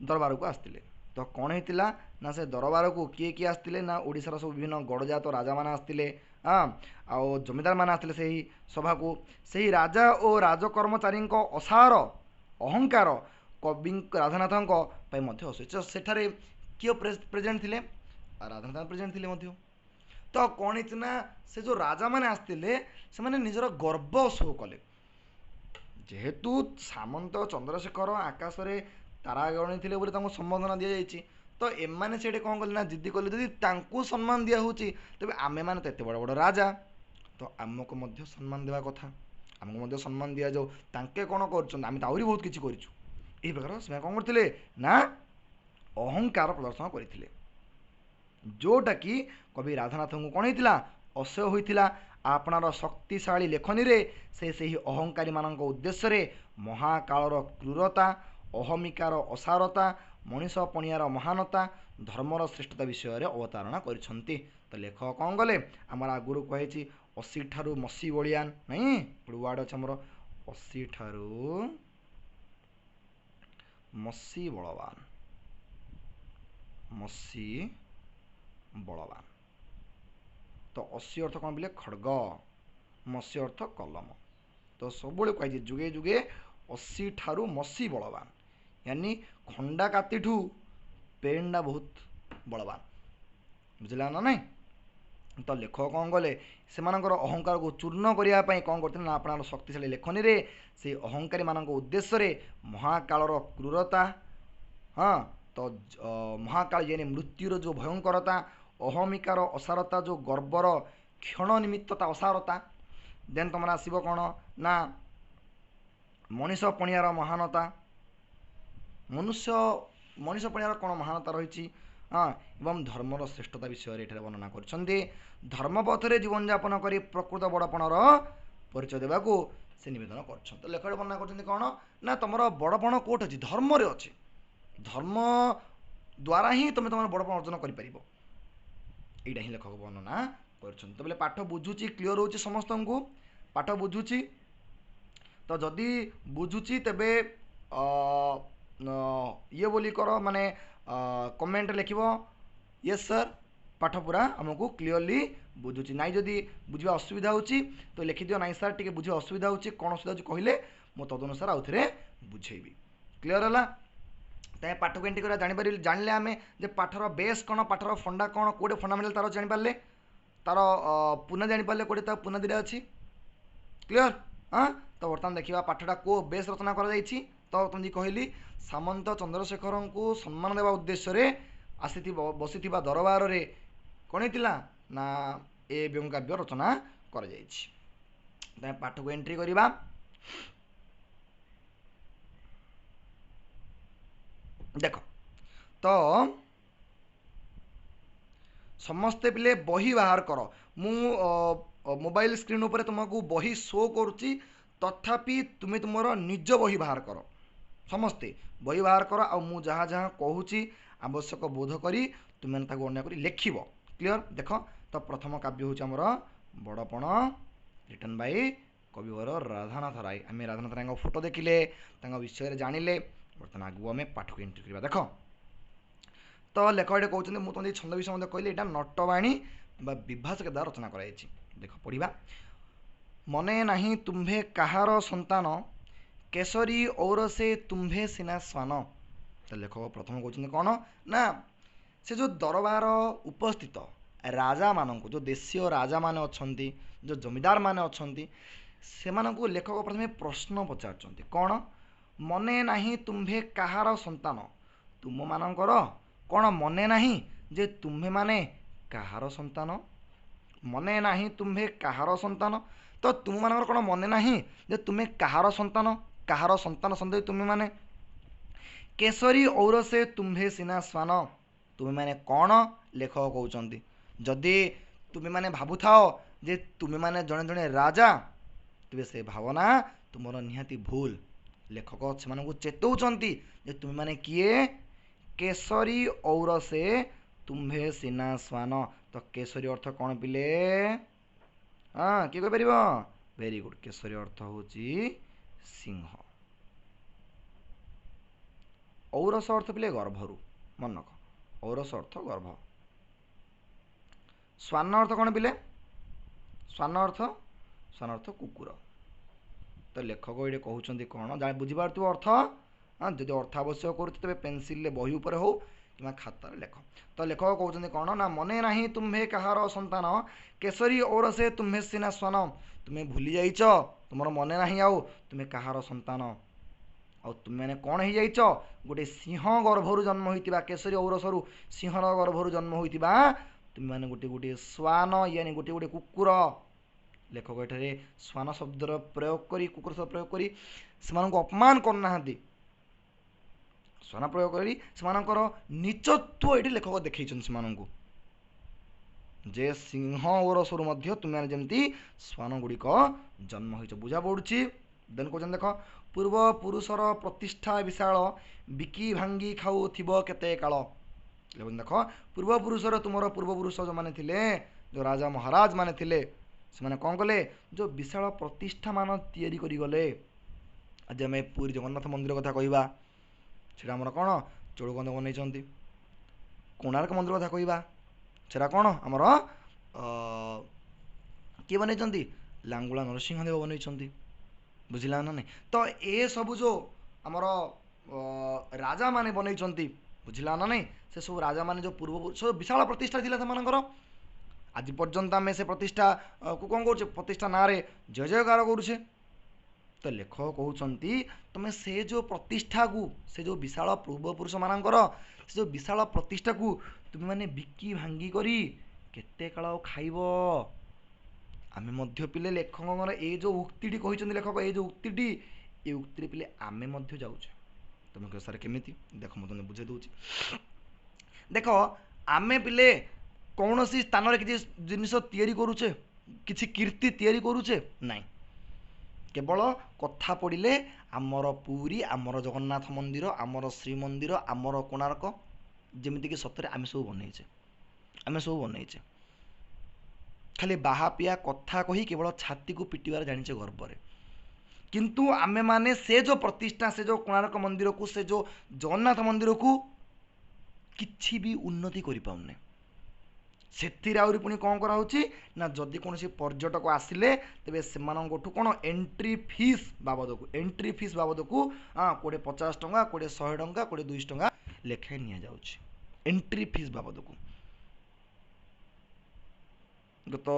Speaker 1: ଦରବାରକୁ ଆସିଥିଲେ। ତ କ'ଣ ହେଇଥିଲା ନା, ସେ ଦରବାରକୁ କିଏ କିଏ ଆସିଥିଲେ ନା, ଓଡ଼ିଶାର ସବୁ ବିଭିନ୍ନ ଗଡ଼ଜାତ ରାଜାମାନେ ଆସିଥିଲେ, ହଁ, ଆଉ ଜମିଦାରମାନେ ଆସିଥିଲେ ସେହି ସଭାକୁ। ସେହି ରାଜା ଓ ରାଜକର୍ମଚାରୀଙ୍କ ଅସାର ଅହଙ୍କାର କବି ରାଧାନାଥଙ୍କ ପାଇଁ ମଧ୍ୟ ଅସହ୍ୟ। ସେଠାରେ କିଏ ପ୍ରେଜେଣ୍ଟ ଥିଲେ? ରାଧାନାଥ ପ୍ରେଜେଣ୍ଟ ଥିଲେ ମଧ୍ୟ। ତ କ'ଣ ହେଇଛି ନା, ସେ ଯେଉଁ ରାଜାମାନେ ଆସିଥିଲେ ସେମାନେ ନିଜର ଗର୍ବ ଶୋ କଲେ। ଯେହେତୁ ସାମନ୍ତ ଚନ୍ଦ୍ରଶେଖର ଆକାଶରେ ତାରା ଗଣିଥିଲେ ବୋଲି ତାଙ୍କୁ ସମ୍ବର୍ଦ୍ଧନା ଦିଆଯାଇଛି, ତ ଏମାନେ ସେଇଠି କ'ଣ କଲେ ନା ଜିଦ୍ଦି କଲେ, ଯଦି ତାଙ୍କୁ ସମ୍ମାନ ଦିଆହେଉଛି ତେବେ ଆମେମାନେ ତ ଏତେ ବଡ଼ ବଡ଼ ରାଜା, ତ ଆମକୁ ମଧ୍ୟ ସମ୍ମାନ ଦେବା କଥା, ଆମକୁ ମଧ୍ୟ ସମ୍ମାନ ଦିଆଯାଉ। ତାଙ୍କେ କ'ଣ କରୁଛନ୍ତି, ଆମେ ତ ଆହୁରି ବହୁତ କିଛି କରିଛୁ। ଏହି ପ୍ରକାର ସେମାନେ କ'ଣ କରିଥିଲେ ନା ଅହଙ୍କାର ପ୍ରଦର୍ଶନ କରିଥିଲେ, ଯେଉଁଟାକି କବି ରାଧାନାଥଙ୍କୁ କ'ଣ ହେଇଥିଲା, ଅସହ୍ୟ ହୋଇଥିଲା। ଆପଣାର ଶକ୍ତିଶାଳୀ ଲେଖନୀରେ ସେ ସେହି ଅହଙ୍କାରୀମାନଙ୍କ ଉଦ୍ଦେଶ୍ୟରେ ମହାକାଳର କ୍ରୂରତା, ଅହମିକାର ଅସାରତା, ମଣିଷ ପଣିଆର ମହାନତା, ଧର୍ମର ଶ୍ରେଷ୍ଠତା ବିଷୟରେ ଅବତାରଣା କରିଛନ୍ତି। ତ ଲେଖକ କ'ଣ କଲେ? ଆମର ଆଗରୁ କୁହାଯାଇଛି ଅଶୀ ଠାରୁ ମସି ବଳିଆନ, ନାଇଁ ଗୋଟେ ୱାର୍ଡ଼ ଅଛି ଆମର, ଅଶୀ ଠାରୁ ମସି ବଳବାନ, ମସି ବଳବାନ। ତ ଅଶୀ ଅର୍ଥ କ'ଣ ବୋଲେ ଖଡ଼ଗ, ମସି ଅର୍ଥ କଲମ। ତ ସବୁବେଳେ କୁହାଯାଇଛି ଯୁଗେ ଯୁଗେ ଅଶୀ ଠାରୁ ମସି ବଳବାନ, ୟାନି ଖଣ୍ଡା କାତିଠୁ ପେନ୍ଟା ବହୁତ ବଳବାନ, ବୁଝିଲା ନା ନାଇଁ? ତ ଲେଖକ କ'ଣ କଲେ, ସେମାନଙ୍କର ଅହଙ୍କାରକୁ ଚୂର୍ଣ୍ଣ କରିବା ପାଇଁ କ'ଣ କରିଥିଲେ ନା, ଆପଣାର ଶକ୍ତିଶାଳୀ ଲେଖନୀରେ ସେଇ ଅହଙ୍କାରୀମାନଙ୍କ ଉଦ୍ଦେଶ୍ୟରେ ମହାକାଳର କ୍ରୂରତା, ହଁ, ତ ମହାକାଳ ଯାନି ମୃତ୍ୟୁର ଯେଉଁ ଭୟଙ୍କରତା, ଅହମିକାର ଅସାରତା, ଯେଉଁ ଗର୍ବର କ୍ଷଣ ନିମିତ୍ତତା ଅସାରତା, ଦେନ୍ ତୁମର ଆସିବ କ'ଣ ନା ମଣିଷ ପଣିଆର ମହାନତା, ମନୁଷ୍ୟ ମଣିଷ ପଣିଆର କ'ଣ ମହାନତା ରହିଛି, ହଁ, ଏବଂ ଧର୍ମର ଶ୍ରେଷ୍ଠତା ବିଷୟରେ ଏଠାରେ ବର୍ଣ୍ଣନା କରିଛନ୍ତି। ଧର୍ମପଥରେ ଜୀବନଯାପନ କରି ପ୍ରକୃତ ବଡ଼ପଣର ପରିଚୟ ଦେବାକୁ ସେ ନିବେଦନ କରିଛନ୍ତି। ତ ଲେଖକ ବର୍ଣ୍ଣନା କରିଛନ୍ତି କ'ଣ ନା, ତୁମର ବଡ଼ପଣ କେଉଁଠି ଅଛି? ଧର୍ମରେ ଅଛି। ଧର୍ମ ଦ୍ୱାରା ହିଁ ତୁମେ ତୁମର ବଡ଼ପଣ ଅର୍ଜନ କରିପାରିବ। ଏଇଟା ହିଁ ଲେଖକ ବର୍ଣ୍ଣନା କରିଛନ୍ତି। ତ ବୋଲେ ପାଠ ବୁଝୁଛି, କ୍ଲିଅର ହେଉଛି ସମସ୍ତଙ୍କୁ? ପାଠ ବୁଝୁଛି ତ? ଯଦି ବୁଝୁଛି ତେବେ ଇଏ ବୋଲି କର, ମାନେ କମେଣ୍ଟରେ ଲେଖିବ ୟେସ୍ ସାର୍, ପାଠ ପୁରା ଆମକୁ କ୍ଲିଅରଲି ବୁଝୁଛି। ନାଇଁ ଯଦି ବୁଝିବା ଅସୁବିଧା ହେଉଛି ତ ଲେଖିଦିଅ ନାଇଁ ସାର୍ ଟିକେ ବୁଝିବା ଅସୁବିଧା ହେଉଛି, କ'ଣ ଅସୁବିଧା ହେଉଛି କହିଲେ ମୁଁ ତଦନୁସାରେ ଆଉ ଥରେ ବୁଝେଇବି। କ୍ଲିଅର ହେଲା? ତାହେଲେ ପାଠକୁ ଏଣ୍ଟ୍ରି କରିବା ଜାଣିପାରିଲେ, ଜାଣିଲେ ଆମେ ଯେ ପାଠର ବେସ୍ କ'ଣ, ପାଠର ଫଣ୍ଡା କ'ଣ, କେଉଁଠି ଫଣ୍ଡାମେଣ୍ଟାଲ ତାର ଜାଣିପାରିଲେ, ତାର ପୁନା ଜାଣିପାରିଲେ, କେଉଁଠି ତାର ପୁନା ଦୁଇଟା ଅଛି। କ୍ଲିଅର? ହଁ, ତ ବର୍ତ୍ତମାନ ଦେଖିବା ପାଠଟା କେଉଁ ବେସ୍ ରଚନା କରାଯାଇଛି। ତ ତୁମକୁ କହିଲି ସାମନ୍ତ ଚନ୍ଦ୍ରଶେଖରଙ୍କୁ ସମ୍ମାନ ଦେବା ଉଦ୍ଦେଶ୍ୟରେ ଆସିଥିବା ବସିଥିବା ଦରବାରରେ କ'ଣ ହେଇଥିଲା ନା ଏ ବ୍ୟଙ୍ଗ କାବ୍ୟ ରଚନା କରାଯାଇଛି। ପାଠକୁ ଏଣ୍ଟ୍ରି କରିବା। ଦେଖ ତ ସମସ୍ତେ ପିଲେ ବହି ବାହାର କର। ମୁଁ ମୋବାଇଲ ସ୍କ୍ରିନ୍ ଉପରେ ତୁମକୁ ବହି ଶୋ କରୁଛି, ତଥାପି ତୁମେ ତୁମର ନିଜ ବହି ବାହାର କର। ସମସ୍ତେ ବହି ବାହାର କର, ଆଉ ମୁଁ ଯାହା ଯାହା କହୁଛି ଆବଶ୍ୟକ ବୋଧ କରି ତୁମେ ତାକୁ ଅନ୍ୟ କରି ଲେଖିବ। କ୍ଲିଅର? ଦେଖ ତ ପ୍ରଥମ କାବ୍ୟ ହେଉଛି ଆମର ବଡ଼ପଣ, ରିଟନ୍ ବାଇ କବିବର ରାଧାନାଥ ରାୟ। ଆମେ ରାଧାନାଥ ରାୟଙ୍କ ଫଟୋ ଦେଖିଲେ, ତାଙ୍କ ବିଷୟରେ ଜାଣିଲେ। ବର୍ତ୍ତମାନ ଆଗକୁ ଆମେ ପାଠକୁ ଏଣ୍ଟ୍ରି କରିବା। ଦେଖ ତ ଲେଖକ ଏଠି କହୁଛନ୍ତି, ମୁଁ ତୁମକୁ ଛନ୍ଦ ବିଷୟ ମଧ୍ୟ କହିଲି, ଏଇଟା ନଟବାଣୀ ବା ବିଭାସକ ଦ୍ୱାରା ରଚନା କରାଯାଇଛି। ଦେଖ ପଢ଼ିବା। ମନେ ନାହିଁ ତୁମ୍ଭେ କାହାର ସନ୍ତାନ, କେଶରୀ ଔରସେ ତୁମ୍ଭେ ସିନା ଶ୍ୱାନ। ତ ଲେଖକ ପ୍ରଥମ କହୁଛନ୍ତି କ'ଣ ନା ସେ ଯେଉଁ ଦରବାର ଉପସ୍ଥିତ ରାଜାମାନଙ୍କୁ, ଯେଉଁ ଦେଶୀୟ ରାଜାମାନେ ଅଛନ୍ତି, ଯେଉଁ ଜମିଦାରମାନେ ଅଛନ୍ତି, ସେମାନଙ୍କୁ ଲେଖକ ପ୍ରଥମେ ପ୍ରଶ୍ନ ପଚାରୁଛନ୍ତି କ'ଣ? ମନେ ନାହିଁ ତୁମ୍ଭେ କାହାର ସନ୍ତାନ, ତୁମମାନଙ୍କର କ'ଣ ମନେ ନାହିଁ ଯେ ତୁମ୍ଭେମାନେ କାହାର ସନ୍ତାନ? ମନେ ନାହିଁ ତୁମ୍ଭେ କାହାର ସନ୍ତାନ, ତ ତୁମମାନଙ୍କର କ'ଣ ମନେ ନାହିଁ ଯେ ତୁମେ କାହାର ସନ୍ତାନ? କାହାର ସନ୍ତାନ ସନ୍ତତି ତୁମେମାନେ? କେଶରୀ ଔରସେ ତୁମ୍ଭେ ସିନା ଶ୍ୱାନ, ତୁମେମାନେ କ'ଣ? ଲେଖକ କହୁଛନ୍ତି ଯଦି ତୁମେମାନେ ଭାବୁଥାଅ ଯେ ତୁମେମାନେ ଜଣେ ଜଣେ ରାଜା, ତେବେ ସେ ଭାବନା ତୁମର ନିହାତି ଭୁଲ। ଲେଖକ ସେମାନଙ୍କୁ ଚେତଉଛନ୍ତି ଯେ ତୁମେମାନେ କିଏ? କେଶରୀ ଔରସେ ତୁମ୍ଭେ ସିନା ଶ୍ୱାନ। ତ କେଶରୀ ଅର୍ଥ କ'ଣ ପିଲେ? ହଁ, କିଏ କହିପାରିବ? Very good. କେଶରୀ ଅର୍ଥ ହେଉଛି ସିଂହ। ଔରସ ଅର୍ଥ ପିଲେ ଗର୍ଭରୁ, ମନେ ରଖ, ଔରସ ଅର୍ଥ ଗର୍ଭ। ଶ୍ୱାନ ଅର୍ଥ କ'ଣ ପିଲେ? ଶ୍ୱାନ ଅର୍ଥ, ଶ୍ୱାନ ଅର୍ଥ କୁକୁର। ତ ଲେଖକ ଏଇଠି କହୁଛନ୍ତି କ'ଣ ବୁଝିପାରୁଥିବ ଅର୍ଥ? ହଁ, ଯଦି ଅର୍ଥ ଆବଶ୍ୟକ କରୁଛି ତେବେ ପେନସିଲରେ ବହି ଉପରେ ହଉ କିମ୍ବା ଖାତାରେ ଲେଖ। ତ ଲେଖକ କହୁଛନ୍ତି କ'ଣ ନା ମନେ ନାହିଁ ତୁମ୍ଭେ କାହାର ସନ୍ତାନ, କେଶରୀ ଔରସେ ତୁମ୍ଭେ ସିନା ଶ୍ୱାନ। ତୁମେ ଭୁଲି ଯାଇଛ, ତୁମର ମନେ ନାହିଁ ଆଉ ତୁମେ କାହାର ସନ୍ତାନ, ଆଉ ତୁମେମାନେ କ'ଣ ହେଇଯାଇଛ? ଗୋଟେ ସିଂହ ଗର୍ଭରୁ ଜନ୍ମ ହୋଇଥିବା, କେଶରୀ ଔରସରୁ ସିଂହର ଗର୍ଭରୁ ଜନ୍ମ ହୋଇଥିବା ତୁମେମାନେ ଗୋଟିଏ ଗୋଟିଏ ଶ୍ୱାନ, ୟାନି ଗୋଟିଏ ଗୋଟିଏ କୁକୁର। ଲେଖକ ଏଠାରେ ଶ୍ୱାନ ଶବ୍ଦର ପ୍ରୟୋଗ କରି, କୁକୁର ଶବ୍ଦ ପ୍ରୟୋଗ କରି ସେମାନଙ୍କୁ ଅପମାନ କରୁନାହାନ୍ତି। ଶ୍ୱାନ ପ୍ରୟୋଗ କରି ସେମାନଙ୍କର ନୀଚତ୍ୱ ଏଠି ଲେଖକ ଦେଖେଇଛନ୍ତି ସେମାନଙ୍କୁ, ଯେ ସିଂହ ଔରସରୁ ମଧ୍ୟ ତୁମେମାନେ ଯେମିତି ଶ୍ୱାନ ଗୁଡ଼ିକ ଜନ୍ମ ହୋଇଛ। ବୁଝା ପଡ଼ୁଛି? ଦେନ୍ କହୁଛନ୍ତି ଦେଖ, ପୂର୍ବ ପୁରୁଷର ପ୍ରତିଷ୍ଠା ବିଶାଳ, ବିକି ଭାଙ୍ଗି ଖାଉଥିବ କେତେ କାଳ। ଦେଖ ପୂର୍ବପୁରୁଷର, ତୁମର ପୂର୍ବପୁରୁଷ ଯେଉଁମାନେ ଥିଲେ, ଯେଉଁ ରାଜା ମହାରାଜ ମାନେ ଥିଲେ, ସେମାନେ କ'ଣ କଲେ? ଯେଉଁ ବିଶାଳ ପ୍ରତିଷ୍ଠାମାନ ତିଆରି କରିଗଲେ। ଆଜି ଆମେ ପୁରୀ ଜଗନ୍ନାଥ ମନ୍ଦିର କଥା କହିବା, ସେଇଟା ଆମର କ'ଣ ଚୋଡ଼ଗଙ୍ଗ ବନେଇଛନ୍ତି। କୋଣାର୍କ ମନ୍ଦିର କଥା କହିବା, ସେଇଟା କ'ଣ ଆମର କିଏ ବନେଇଛନ୍ତି? ଲାଙ୍ଗୁଳା ନରସିଂହ ଦେବ ବନେଇଛନ୍ତି। ବୁଝିଲା ନା ନାଇଁ? ତ ଏସବୁ ଯେଉଁ ଆମର ରାଜାମାନେ ବନେଇଛନ୍ତି, ବୁଝିଲା ନା ନାଇଁ? ସେ ସବୁ ରାଜାମାନେ ଯେଉଁ ପୂର୍ବପୁରୁଷ ବିଶାଳ ପ୍ରତିଷ୍ଠା ଥିଲା ସେମାନଙ୍କର, ଆଜି ପର୍ଯ୍ୟନ୍ତ ଆମେ ସେ ପ୍ରତିଷ୍ଠାକୁ କ'ଣ କରୁଛେ? ପ୍ରତିଷ୍ଠା ନାଁରେ ଜୟ ଜୟକାର କରୁଛେ। ତ ଲେଖକ କହୁଛନ୍ତି ତୁମେ ସେ ଯେଉଁ ପ୍ରତିଷ୍ଠାକୁ, ସେ ଯେଉଁ ବିଶାଳ ପୂର୍ବପୁରୁଷମାନଙ୍କର ସେ ଯେଉଁ ବିଶାଳ ପ୍ରତିଷ୍ଠାକୁ ତୁମେମାନେ ବିକି ଭାଙ୍ଗି କରି କେତେ କାଳ ଆଉ ଖାଇବ? ଆମେ ମଧ୍ୟ ପିଲେ ଲେଖକଙ୍କର ଏଇ ଯେଉଁ ଉକ୍ତିଟି କହିଛନ୍ତି ଲେଖକ, ଏଇ ଯେଉଁ ଉକ୍ତିଟି, ଏ ଉକ୍ତିରେ ପିଲେ ଆମେ ମଧ୍ୟ ଯାଉଛେ। ତୁମେ କହିବ ସାର୍ କେମିତି? ଦେଖ ମୁଁ ତୁମକୁ ବୁଝେଇ ଦେଉଛି। ଦେଖ ଆମେ ପିଲେ କୌଣସି ସ୍ଥାନରେ କିଛି ଜିନିଷ ତିଆରି କରୁଛେ, କିଛି କୀର୍ତ୍ତି ତିଆରି କରୁଛେ? ନାଇଁ, କେବଳ କଥା ପଡ଼ିଲେ ଆମର ପୁରୀ, ଆମର ଜଗନ୍ନାଥ ମନ୍ଦିର, ଆମର ଶ୍ରୀମନ୍ଦିର, ଆମର କୋଣାର୍କ, ଯେମିତିକି ସତରେ ଆମେ ସବୁ ବନେଇଛେ, ଆମେ ସବୁ ବନେଇଛେ। ଖାଲି ବାହାପିଆ କଥା କହି କେବଳ ଛାତିକୁ ପିଟିବାର ଜାଣିଛେ ଗର୍ବରେ। କିନ୍ତୁ ଆମେମାନେ ସେ ଯେଉଁ ପ୍ରତିଷ୍ଠା, ସେ ଯେଉଁ କୋଣାର୍କ ମନ୍ଦିରକୁ, ସେ ଯେଉଁ ଜଗନ୍ନାଥ ମନ୍ଦିରକୁ କିଛି ବି ଉନ୍ନତି କରିପାରୁନେ। ସେଥିରେ ଆହୁରି ପୁଣି କ'ଣ କରାହେଉଛି ନା ଯଦି କୌଣସି ପର୍ଯ୍ୟଟକ ଆସିଲେ ତେବେ ସେମାନଙ୍କଠୁ କ'ଣ ଏଣ୍ଟ୍ରି ଫିସ୍ ବାବଦକୁ, ଏଣ୍ଟ୍ରି ଫିସ୍ ବାବଦକୁ କୋଡ଼ିଏ 50 ଟଙ୍କା, କୋଡ଼ିଏ 100 ଟଙ୍କା, କୋଡ଼ିଏ 200 ଟଙ୍କା ଲେଖାଏଁ ନିଆଯାଉଛି ଏଣ୍ଟ୍ରି ଫିସ୍ ବାବଦକୁ। ଗତ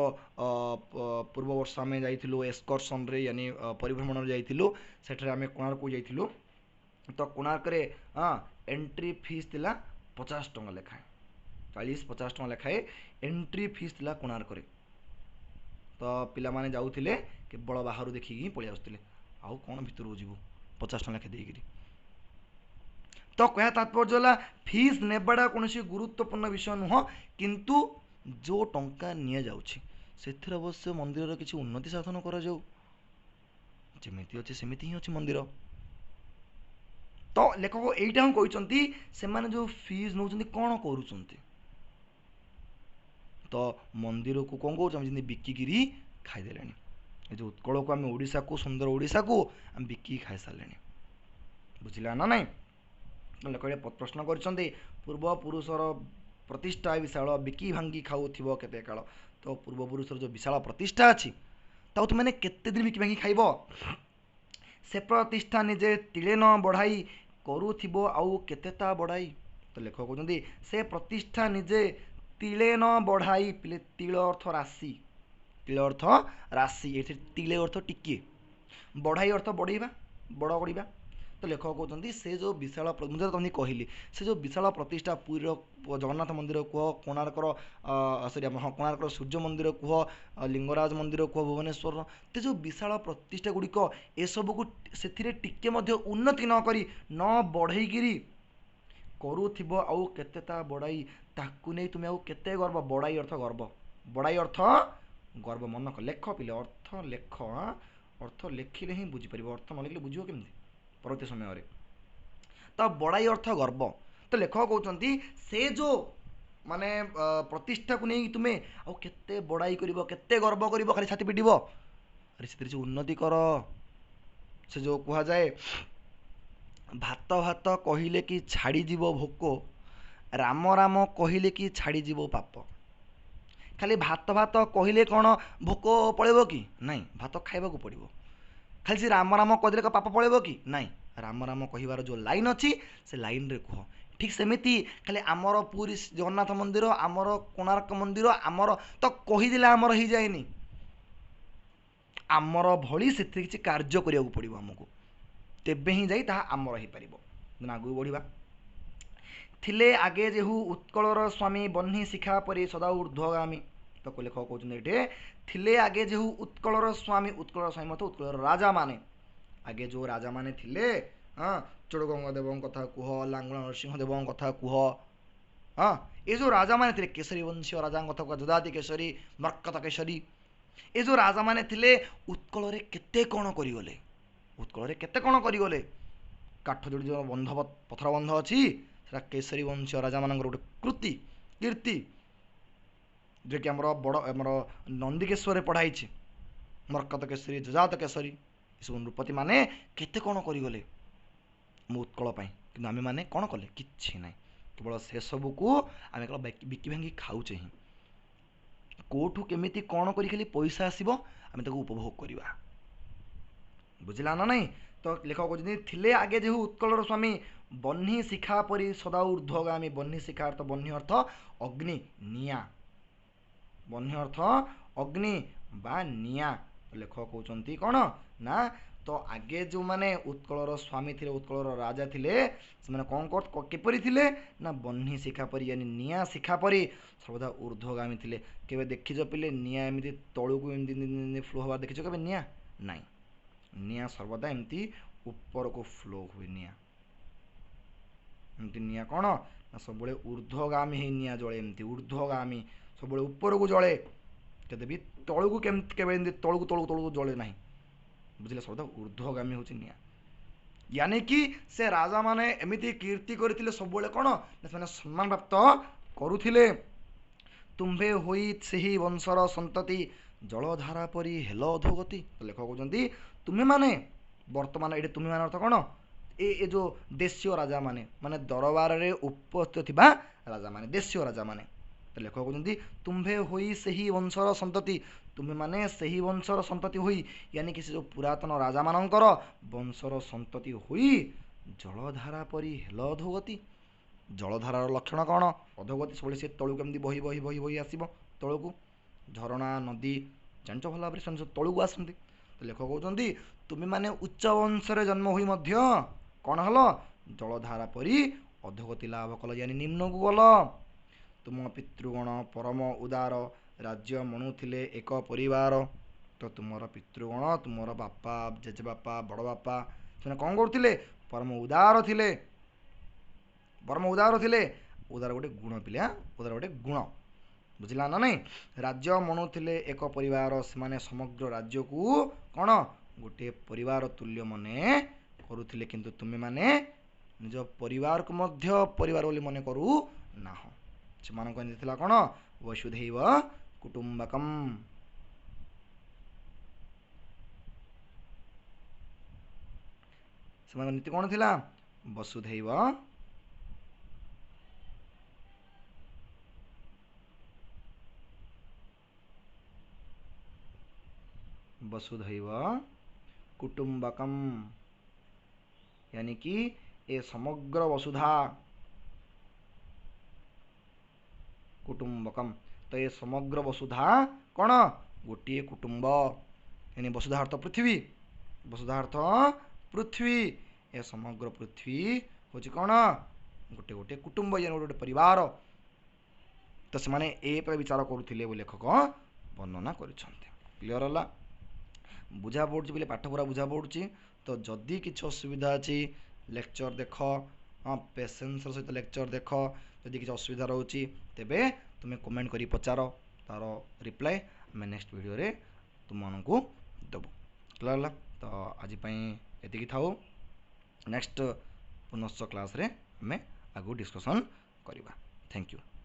Speaker 1: ପୂର୍ବ ବର୍ଷ ଆମେ ଯାଇଥିଲୁ ଏକ୍ସକର୍ସନରେ, ୟାନି ପରିଭ୍ରମଣରେ ଯାଇଥିଲୁ। ସେଠାରେ ଆମେ କୋଣାର୍କକୁ ଯାଇଥିଲୁ। ତ କୋଣାର୍କରେ ହଁ ଏଣ୍ଟ୍ରି ଫିସ୍ ଥିଲା 50 ଟଙ୍କା ଲେଖାଏଁ, 40-50 ଟଙ୍କା ଲେଖାଏଁ ଏଣ୍ଟ୍ରି ଫିସ୍ ଥିଲା କୋଣାର୍କରେ। ତ ପିଲାମାନେ ଯାଉଥିଲେ କେବଳ ବାହାରୁ ଦେଖିକି ହିଁ ପଳେଇ ଆସୁଥିଲେ, ଆଉ କ'ଣ ଭିତରକୁ ଯିବୁ 50 ଟଙ୍କା ଲେଖାଏଁ ଦେଇକିରି। ତ କହିବା ତାତ୍ପର୍ଯ୍ୟ ହେଲା ଫିସ୍ ନେବାଟା କୌଣସି ଗୁରୁତ୍ୱପୂର୍ଣ୍ଣ ବିଷୟ ନୁହଁ, କିନ୍ତୁ ଯେଉଁ ଟଙ୍କା ନିଆଯାଉଛି ସେଥିରେ ଅବଶ୍ୟ ମନ୍ଦିରର କିଛି ଉନ୍ନତି ସାଧନ କରାଯାଉ। ଯେମିତି ଅଛି ସେମିତି ହିଁ ଅଛି ମନ୍ଦିର। ତ ଲେଖକ ଏଇଟା ହିଁ କହିଛନ୍ତି ସେମାନେ ଯେଉଁ ଫିସ୍ ନେଉଛନ୍ତି କ'ଣ କରୁଛନ୍ତି, ତ ମନ୍ଦିରକୁ କ'ଣ କରୁଛୁ ଆମେ ଯେମିତି ବିକିକିରି ଖାଇଦେଲେଣି। ଏ ଯେଉଁ ଉତ୍କଳକୁ ଆମେ ଓଡ଼ିଶାକୁ, ସୁନ୍ଦର ଓଡ଼ିଶାକୁ ଆମେ ବିକିକି ଖାଇସାରିଲେଣି। ବୁଝିଲା ନା ନାଇଁ? ଲେଖକ ପ୍ରଶ୍ନ କରିଛନ୍ତି ପୂର୍ବପୁରୁଷର ପ୍ରତିଷ୍ଠା ବିଶାଳ ବିକି ଭାଙ୍ଗି ଖାଉଥିବ କେତେ କାଳ। ତ ପୂର୍ବପୁରୁଷର ଯେଉଁ ବିଶାଳ ପ୍ରତିଷ୍ଠା ଅଛି ତାକୁ ତୁମେ କେତେ ଦିନ ବିକି ଭାଙ୍ଗି ଖାଇବ? ସେ ପ୍ରତିଷ୍ଠା ନିଜେ ତିଳେ ନ ବଢ଼ାଇ କରୁଥିବ ଆଉ କେତେ ତା ବଢ଼ାଇ। ତ ଲେଖକ କହୁଛନ୍ତି ସେ ପ୍ରତିଷ୍ଠା ନିଜେ ତିଳେ ନ ବଢ଼ାଇ, ପିଲେ ତିଳ ଅର୍ଥ ରାଶି, ତିଳ ଅର୍ଥ ରାଶି, ଏଠି ତିଳେ ଅର୍ଥ ଟିକିଏ, ବଢ଼ାଇ ଅର୍ଥ ବଢ଼େଇବା, ବଡ଼ କରିବା। ତ ଲେଖକ କହୁଛନ୍ତି ସେ ଯେଉଁ ବିଶାଳ, ମୁଁ ଯେଉଁଟା ତମକୁ କହିଲି ସେ ଯେଉଁ ବିଶାଳ ପ୍ରତିଷ୍ଠା ପୁରୀର ଜଗନ୍ନାଥ ମନ୍ଦିର କୁହ, କୋଣାର୍କର ସରି ହଁ କୋଣାର୍କର ସୂର୍ଯ୍ୟ ମନ୍ଦିର କୁହ, ଲିଙ୍ଗରାଜ ମନ୍ଦିର କୁହ ଭୁବନେଶ୍ୱରର, ସେ ଯେଉଁ ବିଶାଳ ପ୍ରତିଷ୍ଠା ଗୁଡ଼ିକ ଏସବୁକୁ ସେଥିରେ ଟିକେ ମଧ୍ୟ ଉନ୍ନତି ନ କରି ନ ବଢ଼େଇକିରି କରୁଥିବ ଆଉ କେତେ ତା ବଡ଼ାଇ, ତାକୁ ନେଇ ତୁମେ ଆଉ କେତେ ଗର୍ବ। ବଡ଼ାଇ ଅର୍ଥ ଗର୍ବ, ବଡ଼ାଇ ଅର୍ଥ ଗର୍ବ। ମନ ଲେଖ ପିଲେ, ଅର୍ଥ ଲେଖ, ଅର୍ଥ ଲେଖିଲେ ହିଁ ବୁଝିପାରିବ, ଅର୍ଥ ନ ଲେଖିଲେ ବୁଝିବ କେମିତି ପରବର୍ତ୍ତୀ ସମୟରେ। ତ ବଡ଼ାଇ ଅର୍ଥ ଗର୍ବ। ତ ଲେଖକ କହୁଛନ୍ତି ସେ ଯେଉଁ ମାନେ ପ୍ରତିଷ୍ଠାକୁ ନେଇକି ତୁମେ ଆଉ କେତେ ବଡ଼ାଇ କରିବ, କେତେ ଗର୍ବ କରିବ, ଖାଲି ଛାତି ପିଟିବ, ଆରେ ସେଥିରେ କିଛି ଉନ୍ନତି କର। ସେ ଯେଉଁ କୁହାଯାଏ ଭାତ ଭାତ କହିଲେ କି ଛାଡ଼ିଯିବ ଭୋକ, ରାମ ରାମ କହିଲେ କି ଛାଡ଼ିଯିବ ପାପ। ଖାଲି ଭାତ ଭାତ କହିଲେ କ'ଣ ଭୋକ ପଳେଇବ କି? ନାଇଁ, ଭାତ ଖାଇବାକୁ ପଡ଼ିବ। ଖାଲି ସେ ରାମ ରାମ କହିଦେଲେ କ'ଣ ପାପ ପଳେଇବ କି? ନାଇଁ, ରାମ ରାମ କହିବାର ଯେଉଁ ଲାଇନ୍ ଅଛି ସେ ଲାଇନ୍ରେ କୁହ। ଠିକ୍ ସେମିତି ଖାଲି ଆମର ପୁରୀ ଜଗନ୍ନାଥ ମନ୍ଦିର, ଆମର କୋଣାର୍କ ମନ୍ଦିର, ଆମର ତ କହିଦେଲେ ଆମର ହେଇଯାଏନି, ଆମର ଭଳି ସେଥିରେ କିଛି କାର୍ଯ୍ୟ କରିବାକୁ ପଡ଼ିବ ଆମକୁ, ତେବେ ହିଁ ଯାଇ ତାହା ଆମର ହେଇପାରିବ। ଆଗକୁ ବଢ଼ିବା। ଥିଲେ ଆଗେ ଯେହୁ ଉତ୍କଳର ସ୍ୱାମୀ ବହ୍ନି ଶିଖା ପରି ସଦା ଉର୍ଦ୍ଧ୍ୱଗାମୀ। ତ ଲେଖକ କହୁଛନ୍ତି ଏଠି ଥିଲେ ଆଗେ ଯେହୁ ଉତ୍କଳର ସ୍ୱାମୀ, ଉତ୍କଳର ସ୍ୱାମୀ ଅର୍ଥ ଉତ୍କଳର ରାଜାମାନେ, ଆଗେ ଯେଉଁ ରାଜାମାନେ ଥିଲେ, ହଁ ଚୋଡ଼ଗଙ୍ଗ ଦେବଙ୍କ କଥା କୁହ, ଲାଙ୍ଗୁଳା ନରସିଂହ ଦେବଙ୍କ କଥା କୁହ, ହଁ ଏ ଯେଉଁ ରାଜାମାନେ ଥିଲେ, କେଶରୀ ବଂଶୀୟ ରାଜାଙ୍କ କଥା କୁହ, ଯଦାତି କେଶରୀ, ମର୍କତ କେଶରୀ, ଏ ଯେଉଁ ରାଜାମାନେ ଥିଲେ ଉତ୍କଳରେ କେତେ କ'ଣ କରିଗଲେ, ଉତ୍କଳରେ କେତେ କ'ଣ କରିଗଲେ। କାଠଯୋଡ଼ି ଯେଉଁ ବନ୍ଧ ପଥର ବନ୍ଧ ଅଛି ସେଟା କେଶରୀ ବଂଶୀୟ ରାଜାମାନଙ୍କର ଗୋଟେ କୃତି କୀର୍ତ୍ତି, ଯିଏକି ଆମର ବଡ଼ ଆମର ନନ୍ଦିକେଶ୍ୱରରେ ପଢ଼ା ହେଇଛି। ମର୍କତ କେଶରୀ, ଯଜାତ କେଶରୀ, ଏସବୁ ନୃପତିମାନେ କେତେ କ'ଣ କରିଗଲେ ମୁଁ ଉତ୍କଳ ପାଇଁ, କିନ୍ତୁ ଆମେମାନେ କ'ଣ କଲେ? କିଛି ନାହିଁ। କେବଳ ସେସବୁକୁ ଆମେ କେବଳ ବିକି ଭାଙ୍ଗି ଖାଉଛେ ହିଁ। କେଉଁଠୁ କେମିତି କ'ଣ କରି ଖାଲି ପଇସା ଆସିବ ଆମେ ତାକୁ ଉପଭୋଗ କରିବା। ବୁଝିଲା ନା ନାଇଁ? ତ ଲେଖକ କହୁଛନ୍ତି ଥିଲେ ଆଗେ ଯେହୁ ଉତ୍କଳର ସ୍ୱାମୀ ବହ୍ନି ଶିଖା ପରି ସଦା ଉର୍ଦ୍ଧ୍ୱଗାମୀ। ବହ୍ନି ଶିଖା ଅର୍ଥ, ବହ୍ନି ଅର୍ଥ ଅଗ୍ନି, ନିଆଁ, ବହ୍ନି ଅର୍ଥ ଅଗ୍ନି ବା ନିଆଁ। ଲେଖକ କହୁଛନ୍ତି କ'ଣ ନା ତ ଆଗେ ଯେଉଁମାନେ ଉତ୍କଳର ସ୍ୱାମୀ ଥିଲେ, ଉତ୍କଳର ରାଜା ଥିଲେ, ସେମାନେ କ'ଣ କିପରି ଥିଲେ ନା ବହ୍ନି ଶିଖା ପରି, ୟାନି ନିଆଁ ଶିଖା ପରି ସର୍ବଦା ଉର୍ଦ୍ଧ୍ୱଗାମୀ ଥିଲେ। କେବେ ଦେଖିଛ ପିଲେ ନିଆଁ ଏମିତି ତଳକୁ ଏମିତି ଏମିତି ଫ୍ଲୋ ହେବା ଦେଖିଛ କେବେ ନିଆଁ? ନାଇଁ, ନିଆଁ ସର୍ବଦା ଏମିତି ଉପରକୁ ଫ୍ଲୋ ହୁଏ। ନିଆଁ ଏମିତି ନିଆଁ କ'ଣ ନା ସବୁବେଳେ ଉର୍ଦ୍ଧ୍ୱଗାମୀ ହେଇ ନିଆଁ ଜଳେ, ଏମିତି ଉର୍ଦ୍ଧ୍ୱଗାମୀ ସବୁବେଳେ ଉପରକୁ ଜଳେ, କେବେ ବି ତଳକୁ କେମିତି କେବେ ଏମିତି ତଳକୁ ତଳକୁ ତଳକୁ ଜଳେ ନାହିଁ। ବୁଝିଲେ? ସର୍ବଦା ଉର୍ଦ୍ଧ୍ୱଗାମୀ ହେଉଛି ନିଆଁ। ୟାନି କି ସେ ରାଜାମାନେ ଏମିତି କୀର୍ତ୍ତି କରିଥିଲେ ସବୁବେଳେ କ'ଣ ନା ସେମାନେ ସମ୍ମାନ ପ୍ରାପ୍ତ କରୁଥିଲେ। ତୁମ୍ଭେ ହୋଇ ସେହି ବଂଶର ସନ୍ତତି ଜଳଧାରା ପରି ହେଲ ଅଧୋଗତି। ଲେଖକ କହୁଛନ୍ତି ତୁମେମାନେ ବର୍ତ୍ତମାନ ଏଠି ତୁମେମାନେ ଅର୍ଥ କ'ଣ? ଏ ଏ ଯେଉଁ ଦେଶୀୟ ରାଜାମାନେ, ମାନେ ଦରବାରରେ ଉପସ୍ଥିତ ଥିବା ରାଜାମାନେ, ଦେଶୀୟ ରାଜାମାନେ। ତ ଲେଖକ କହୁଛନ୍ତି ତୁମ୍ଭେ ହୋଇ ସେହି ବଂଶର ସନ୍ତତି, ତୁମେମାନେ ସେହି ବଂଶର ସନ୍ତତି ହୋଇ, ୟାନି କି ସେ ଯେଉଁ ପୁରାତନ ରାଜାମାନଙ୍କର ବଂଶର ସନ୍ତତି ହୋଇ ଜଳଧାରା ପରି ହେଲ ଅଧୋଗତି। ଜଳଧାରାର ଲକ୍ଷଣ କ'ଣ? ଅଧୋଗତି, ସବୁବେଳେ ସେ ତଳକୁ ଏମିତି ବହି ବହି ବହି ବହି ଆସିବ ତଳକୁ। ଝରଣା, ନଦୀ ଜାଣିଛ ଭଲ ଭାବରେ, ସେମାନେ ସବୁ ତଳକୁ ଆସନ୍ତି। ତ ଲେଖକ କହୁଛନ୍ତି ତୁମେମାନେ ଉଚ୍ଚ ବଂଶରେ ଜନ୍ମ ହୋଇ ମଧ୍ୟ କ'ଣ ହେଲ? ଜଳଧାରା ପରି ଅଧୋଗତି ଲାଭ କଲ, ଯାନି ନିମ୍ନକୁ ଗଲ। ତୁମ ପିତୃଗଣ ପରମ ଉଦାର, ରାଜ୍ୟ ମଣୁଥିଲେ ଏକ ପରିବାର। ତ ତୁମର ପିତୃଗଣ, ତୁମର ବାପା, ଜେଜେବାପା, ବଡ଼ ବାପା, ସେମାନେ କ'ଣ କରୁଥିଲେ? ପରମ ଉଦାର ଥିଲେ, ପରମ ଉଦାର ଥିଲେ। ଉଦାର ଗୋଟେ ଗୁଣ ପିଲା, ଉଦାର ଗୋଟେ ଗୁଣ, ବୁଝିଲା ନା ନାଇଁ? ରାଜ୍ୟ ମଣୁଥିଲେ ଏକ ପରିବାର, ସେମାନେ ସମଗ୍ର ରାଜ୍ୟକୁ କ'ଣ ଗୋଟିଏ ପରିବାର ତୁଲ୍ୟ ମନେ କରୁଥିଲେ। କିନ୍ତୁ ତୁମେମାନେ ନିଜ ପରିବାରକୁ ମଧ୍ୟ ପରିବାର ବୋଲି ମନେ କରୁ ନାହଁ। ସେମାନଙ୍କ ନୀତି ଥିଲା କ'ଣ? ବସୁଧୈବ କୁଟୁମ୍ବକମ୍। ସେମାନଙ୍କ ନୀତି କ'ଣ ଥିଲା? ବସୁଧୈବ ବସୁଧୈବ କୁଟୁମ୍ବକମ୍, यानी कि ଏ ସମଗ୍ର ବସୁଧା କୁଟୁମ୍ବକମ୍। ତ ଏ ସମଗ୍ର ବସୁଧା କ'ଣ? ଗୋଟିଏ କୁଟୁମ୍ବ। यानी ବସୁଧା ଅର୍ଥ ପୃଥିବୀ, ବସୁଧା ଅର୍ଥ ପୃଥିବୀ। ଏ ସମଗ୍ର ପୃଥିବୀ ହେଉଛି କ'ଣ? ଗୋଟେ ଗୋଟେ କୁଟୁମ୍ବ, यानी ଗୋଟେ ଗୋଟେ ପରିବାର। ତ ସେମାନେ ଏ ପ୍ରକାର ବିଚାର କରୁଥିଲେ ବୋଲି ଲେଖକ ବର୍ଣ୍ଣନା କରିଛନ୍ତି। କ୍ଲିଅର ହେଲା? ବୁଝା ପଡ଼ୁଛି ବୋଲି? ପାଠ ପୁରା ବୁଝା ପଡ଼ୁଛି? ତ ଯଦି କିଛି ଅସୁବିଧା ଅଛି, ଲେକ୍ଚର ଦେଖ, ହଁ, ପେସେନ୍ସର ସହିତ ଲେକ୍ଚର ଦେଖ। ଯଦି କିଛି ଅସୁବିଧା ରହୁଛି, ତେବେ ତୁମେ କମେଣ୍ଟ କରି ପଚାର, ତାର ରିପ୍ଲାଏ ଆମେ ନେକ୍ସଟ ଭିଡ଼ିଓରେ ତୁମମାନଙ୍କୁ ଦେବୁ। କ୍ଲିୟର ହେଲା? ତ ଆଜି ପାଇଁ ଏତିକି ଥାଉ। ନେକ୍ସଟ ପୁନଶ୍ଚ କ୍ଲାସ୍ରେ ଆମେ ଆଗକୁ ଡିସ୍କସନ୍ କରିବା। Thank you.